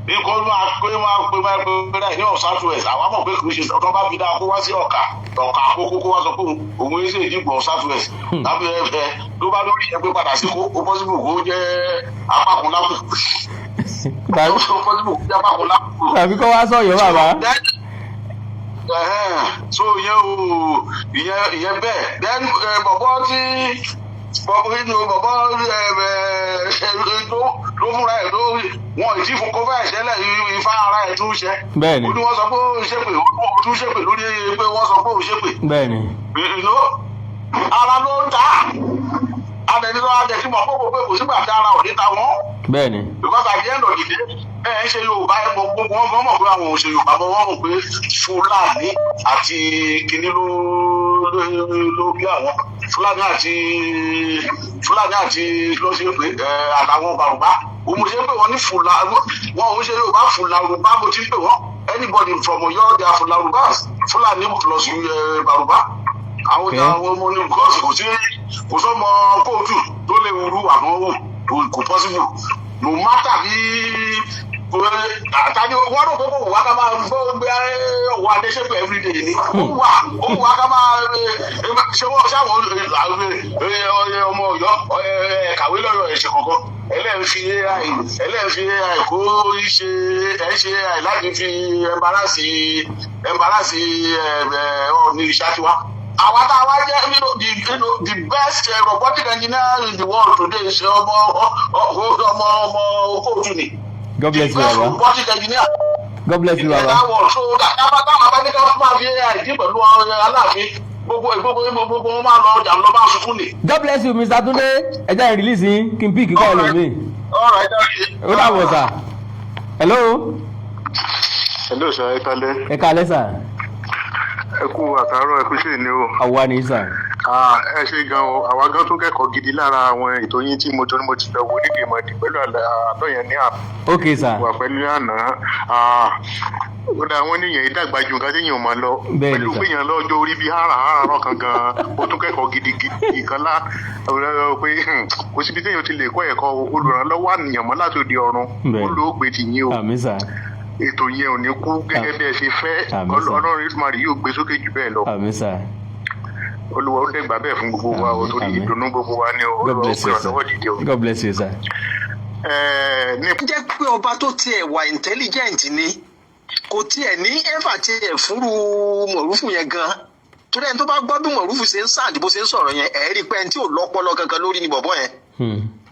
ní kó máa pé máa ní South West. Àwa mọ̀ pé kì í ṣe ọ̀tọ́ bá fi dáa kó wá sí Ọ̀kà, Ọ̀kà àkókò, kó wá sọ pé òun Eze Ndigbo South West tàbí ẹ ló bá lórí ẹ pé padà sí kó ó possible kó jẹ́ apákun lápò. Tàbí Ó possible kó jẹ́ apákun lápò. Tàbí kó wá sọ̀yọ́ bàbá. So ìyẹn o, ìyẹn bẹ́ẹ̀. Then bọ̀bọ̀ tí bọ̀bọ̀ inú bọ̀bọ̀ ló múra ẹ̀ ló wọn ìdí fún kó fẹ́ẹ̀ ṣẹlẹ̀, ifá ara ẹ̀ tún ṣẹ. Ó ní wọ́n sọ pé ó ṣépè, ó tún ṣépè lórí pé wọ́n sọ pé ó ṣépè. Ara ló ń ta adẹni tó adẹ tí mo kó pé kò sígbà tí ara ò ní ta wọ́n. Because at the end of the day, ẹ ń ṣe Yorùbá, ẹ mọ gbogbo wọn mọ̀ pé àwọn ò ṣe Yorùbá bọ́, wọ́n mọ̀ pé Fúlàní àti kìnní ló bí àwọn, Fúlàní àti ló ṣe pé ẹ àtàwọn Bàrùbá. Òun ṣe pé wọ́n ní Fúlàní, wọn ò ṣe Yorùbá, Fúlàrùbá mo ti ń pè wọ́n. Anybody from Ọ̀yọ́, they are Fúlàrùbá, Fúlàní plus Bàrùbá. Àwọn àwọn ọmọ ní because kò sí kò sọmọ kóòtù tó lè wúru àwọn wò, kò possible, no matter bí àtàní wọ́n rò pé kò wá ká máa gbọ́ gbé ọwọ́ adéṣepẹ̀ everyday ni. Ó wà ká máa ṣé wọ́n ṣáwọn ọmọ Ọ̀yọ́ kàwé lọ́yọ̀ ẹ̀ṣẹ̀ kankan. Ẹlẹ́ẹ̀ fi AI kó ṣe ẹ̀ ṣe AI láti fi embarrass Ọọ̀ni ìṣàtiwá. Àwa tá a wá jẹ́ the best robotic engineer in the world today ṣe ọmọ kóòtù ni. God bless you, The best baba. robotic engineer God bless you, in baba. that world. So táwọn bá ní ká máa fi AI dín pẹ̀lú Aláàfin, gbogbo wọn máa lọ ọjà lọ bá sunkún ni. God bless you, Mr. Tunde. Ẹ jẹ́ release yín kí n pick call mi. All right. Ó dàbọ̀ sir. Hello. Hello sir, ẹ kálẹ́. Ẹ káalẹ́ sir. Ẹ kú àtàárọ̀, ẹ kú sí ní o. Àwa ni sir. Ah, ẹ ṣe gan o. Àwa gan tún kẹ́kọ̀ọ́ gidi lára àwọn ètò yín tí mo torí mo ti lọ wo nídìí ìmọ̀dì pẹ̀lú àlọ́ yẹn ní àná. Ok sir. Wà pẹ̀lú àná. Ah, ó dá wọn níyẹn ìdàgbà ju nǹkan téèyàn mọ̀ lọ. Bẹ́ẹ̀ni, Pẹ̀lú sir. pé èèyàn lọ́jọ́ orí bíi háràhárà kan gan, ó tún kẹ́kọ̀ọ́ gidigidi kan lá pé kò síbi téèyàn ti lè kọ́ ẹ̀kọ́ olùrànlọ́wọ́ àníyàn mọ́ láti òde ọ̀run. Bẹ́ẹ̀ni. Ó lóògbé tì yín o. Àmín sir. Ètò yẹn ò ní kú gẹ́gẹ́ bí ẹ ṣe fẹ́. Àmín, sir. Ọlọ́run Ìdúmarè yóò gbé sókè jù bẹ́ẹ̀ lọ. Àmín sir. Olúwa ó dẹ̀gbà bẹ́ẹ̀ fún gbogbo wa o, Àmín, torí àmín. ìdùnnú gbogbo wa ni o. God Olúwa ó bless gbé you, sir. ọ̀lọ́wọ́ dìde o. God bless you, sir. Ní Jẹ́ pé ọba tó tiẹ̀ wà intelligent ni, kò tiẹ̀ ní ever tiẹ̀ fúnru Mọ̀rúfù yẹn gan, torí ẹni tó bá gbọ́ bí Mọ̀rúfù ṣe ń sáàdì, bó ṣe ń sọ̀rọ̀ yẹn, ẹ̀ rí i pé ẹni tí ò lọ́pọlọ kankan lórí ni bọ̀bọ́ yẹn.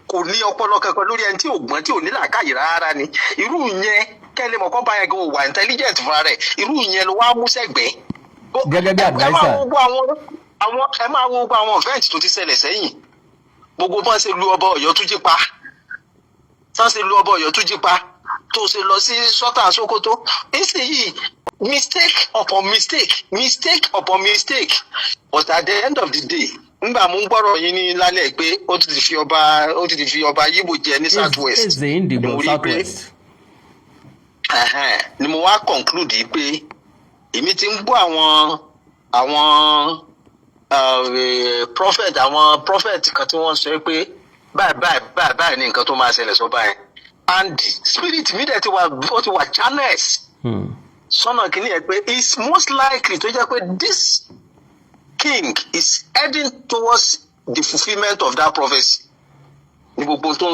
Kò ní ọpọlọ kankan lórí, ẹni tí ò gbọ́n, tí ò ní làákàyè rárá ni irú yẹn. Kẹ́lẹ́ mọ̀ kọ́ bá yẹn gan ò wà intelligent fúnra rẹ̀, irú yẹn ló wá mú sẹ́gbẹ̀ẹ́. Gẹ́gẹ́ bí Ẹ máa adviser. wo gbogbo àwọn ẹ máa wo gbogbo àwọn event tó ti ṣẹlẹ̀ sẹ́yìn, gbogbo bọ́n ṣe lu ọba Ọ̀yọ́ tó jí pa, tán ṣe lu ọba Ọ̀yọ́ tó jí pa, tó ṣe lọ sí Sultan Sokoto nísìnyìí, mistake upon mistake, mistake upon mistake. But at the end of the day, ngbà mú gbọ́rọ̀ yín ní lálẹ́ pé ó ti fi ọba Yíbò jẹ ní South West. Eze Ndigbo Mo rí South pé West. Ẹ̀hẹ́n, ni mo wá conclude yìí pé èmi ti ń gbọ́ àwọn prophet, àwọn prophet kan tí wọ́n sọ pé Báyìí báyìí báyìí báyìí ní nǹkan tó máa ṣẹlẹ̀ sọ́ba yẹn, and spirit mi dẹ̀ ti wà, ó ti wà channels sọ́nà kìíní yẹn pé it's most likely tó jẹ́ pé this king is heading towards the fulfilment of that prophecy ní gbogbo tó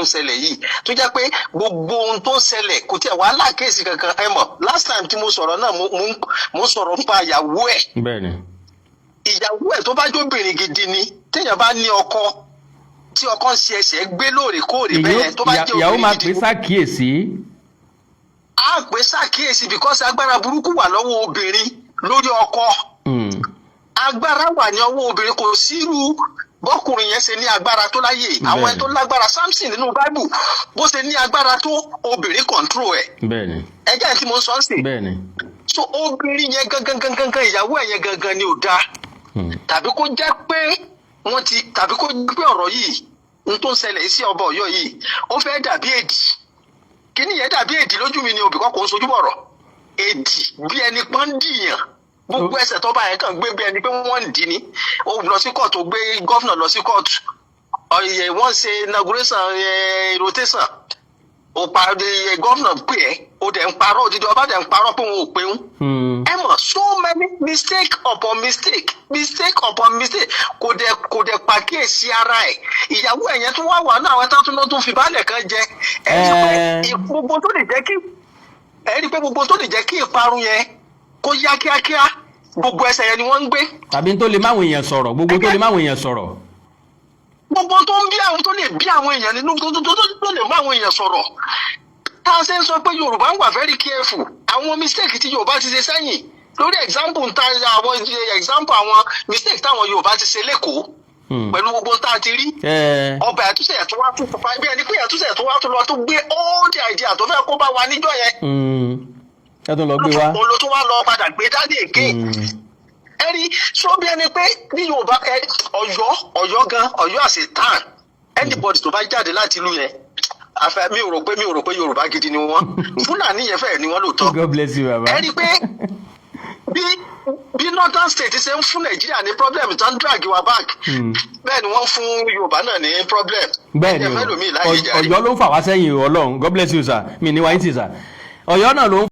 ń ṣẹlẹ̀ yìí, tó jẹ́ pé gbogbo ohun tó ń ṣẹlẹ̀ kò tiẹ̀ wàhálà case kankan. Ẹ mọ̀, last time tí mo sọ̀rọ̀ náà, mo sọ̀rọ̀ nípa ìyàwó ẹ̀. Ìyàwó ẹ̀, tó bá jóbìnrin gidi ni, téèyàn bá ní ọkọ tí ọkọ ń ṣe ẹsẹ̀ gbé lóòrèkóòrè bẹ́ẹ̀ yẹn, tó bá jẹ́ Ìyàwó máa obìnrin pè gidi, sákìyèsí. Á pè sákìyèsí, because agbára burúkú wà lọ́wọ́ obìnrin lórí ọkọ. Agbára wà ní ọwọ́ obìnrin. Kò sírú bọ́kùnrin yẹn ṣe ní agbára tó láyè, àwọn ẹni tó lágbára, Samson nínú Bible, bó ṣe ní agbára tó, obìnrin control ẹ̀. Ẹjẹ́ tí mo ń sọ ń sìn. So obìnrin yẹn gangan gangan gangan, ìyàwó ẹ̀ yẹn gangan ni ò dáa, tàbí kó jẹ́ pé wọ́n ti, tàbí kó jẹ́ pé ọ̀rọ̀ yìí n tó ń ṣẹlẹ̀ sí ọba Ọ̀yọ́ yìí, ó fẹ́ dàbí èdì. Kíní yẹn dàbí èdì lójú mi ni, òbí kọ́ kò ń sojú bọ̀rọ̀ èdì, bí ẹni pọ́n ń dìyàn. Gbogbo ẹsẹ̀ tó bá yẹn kàn gbé, bí ẹni pé wọ́n ń dì ní. Ó lọ sí kóòtù, ó gbé governor lọ sí kóòtù, ọ̀yẹ̀ wọ́n ṣe inauguration, rotation, ó pa governor pè ẹ́, ó dẹ̀ ń parọ́, òdìdí ọba dẹ̀ ń parọ́ pé òun ò pé ń. Ẹ mọ̀, so many mistake upon mistake, mistake upon mistake, kò dẹ̀ pàkíyèsí ara ẹ̀. Ìyàwó ẹ̀ yẹn tún wá wà náà, àwọn tó tún fi baálẹ̀ kan jẹ. Ẹ rí pé gbogbo tó lè jẹ́ kí, ẹ rí pé gbogbo tó lè jẹ́ kí ìparun yẹn kó yá kíákíá, gbogbo ẹsẹ̀ yẹn ni wọ́n ń gbé. Tàbí tó lè máwọn èèyàn sọ̀rọ̀, gbogbo tó lè máwọn èèyàn sọ̀rọ̀. Gbogbo tó ń bí àwọn, tó lè bí àwọn èèyàn nínú, tó lè mú àwọn èèyàn sọ̀rọ̀. Tá a ṣe ń sọ pé Yorùbá ń wà very careful, àwọn mistake tí Yorùbá ti ṣe sẹ́yìn, lórí example ń ta àwọn example, àwọn mistake táwọn Yorùbá ti ṣe lẹ́kọ̀ọ́ pẹ̀lú gbogbo tá a ti rí, ọba àtúnṣe ẹ̀ tó wá tún pupa bí ẹni pé àtúnṣe ẹ̀ tó wá tún lọ tó gbé all the idea tó fẹ́ kó bá wa níjọ́ yẹn. Ẹ tún lọ gbé wá. Òun ló tún wá lọ padà gbé dání again. Ẹ rí sọ bí ẹni pé ní Yorùbá ẹ, Ọ̀yọ́ gan, Ọ̀yọ́ as a town, anybody tó bá jáde láti ìlú yẹn, àfẹ mi ò rò pé Yorùbá gidi ni wọ́n. Fúlàní yẹn fẹ́ẹ̀ ni wọ́n lóòótọ́. God bless you, baba. Ẹ rí i pé bí northern state ṣe ń fún Nàìjíríà ní problem tó ń drag wa back, bẹ́ẹ̀ ni wọ́n fún Yorùbá náà ní problem. Bẹ́ẹ̀ ni. Ẹ fẹ́ lómi láyé o jàre. Ọ̀yọ́ ló ń fà wá sẹ́yìn o. Ọlọ́run, God bless you, sir. Mi ní wáyé tì, sir. Ọ̀yọ́ náà ló ń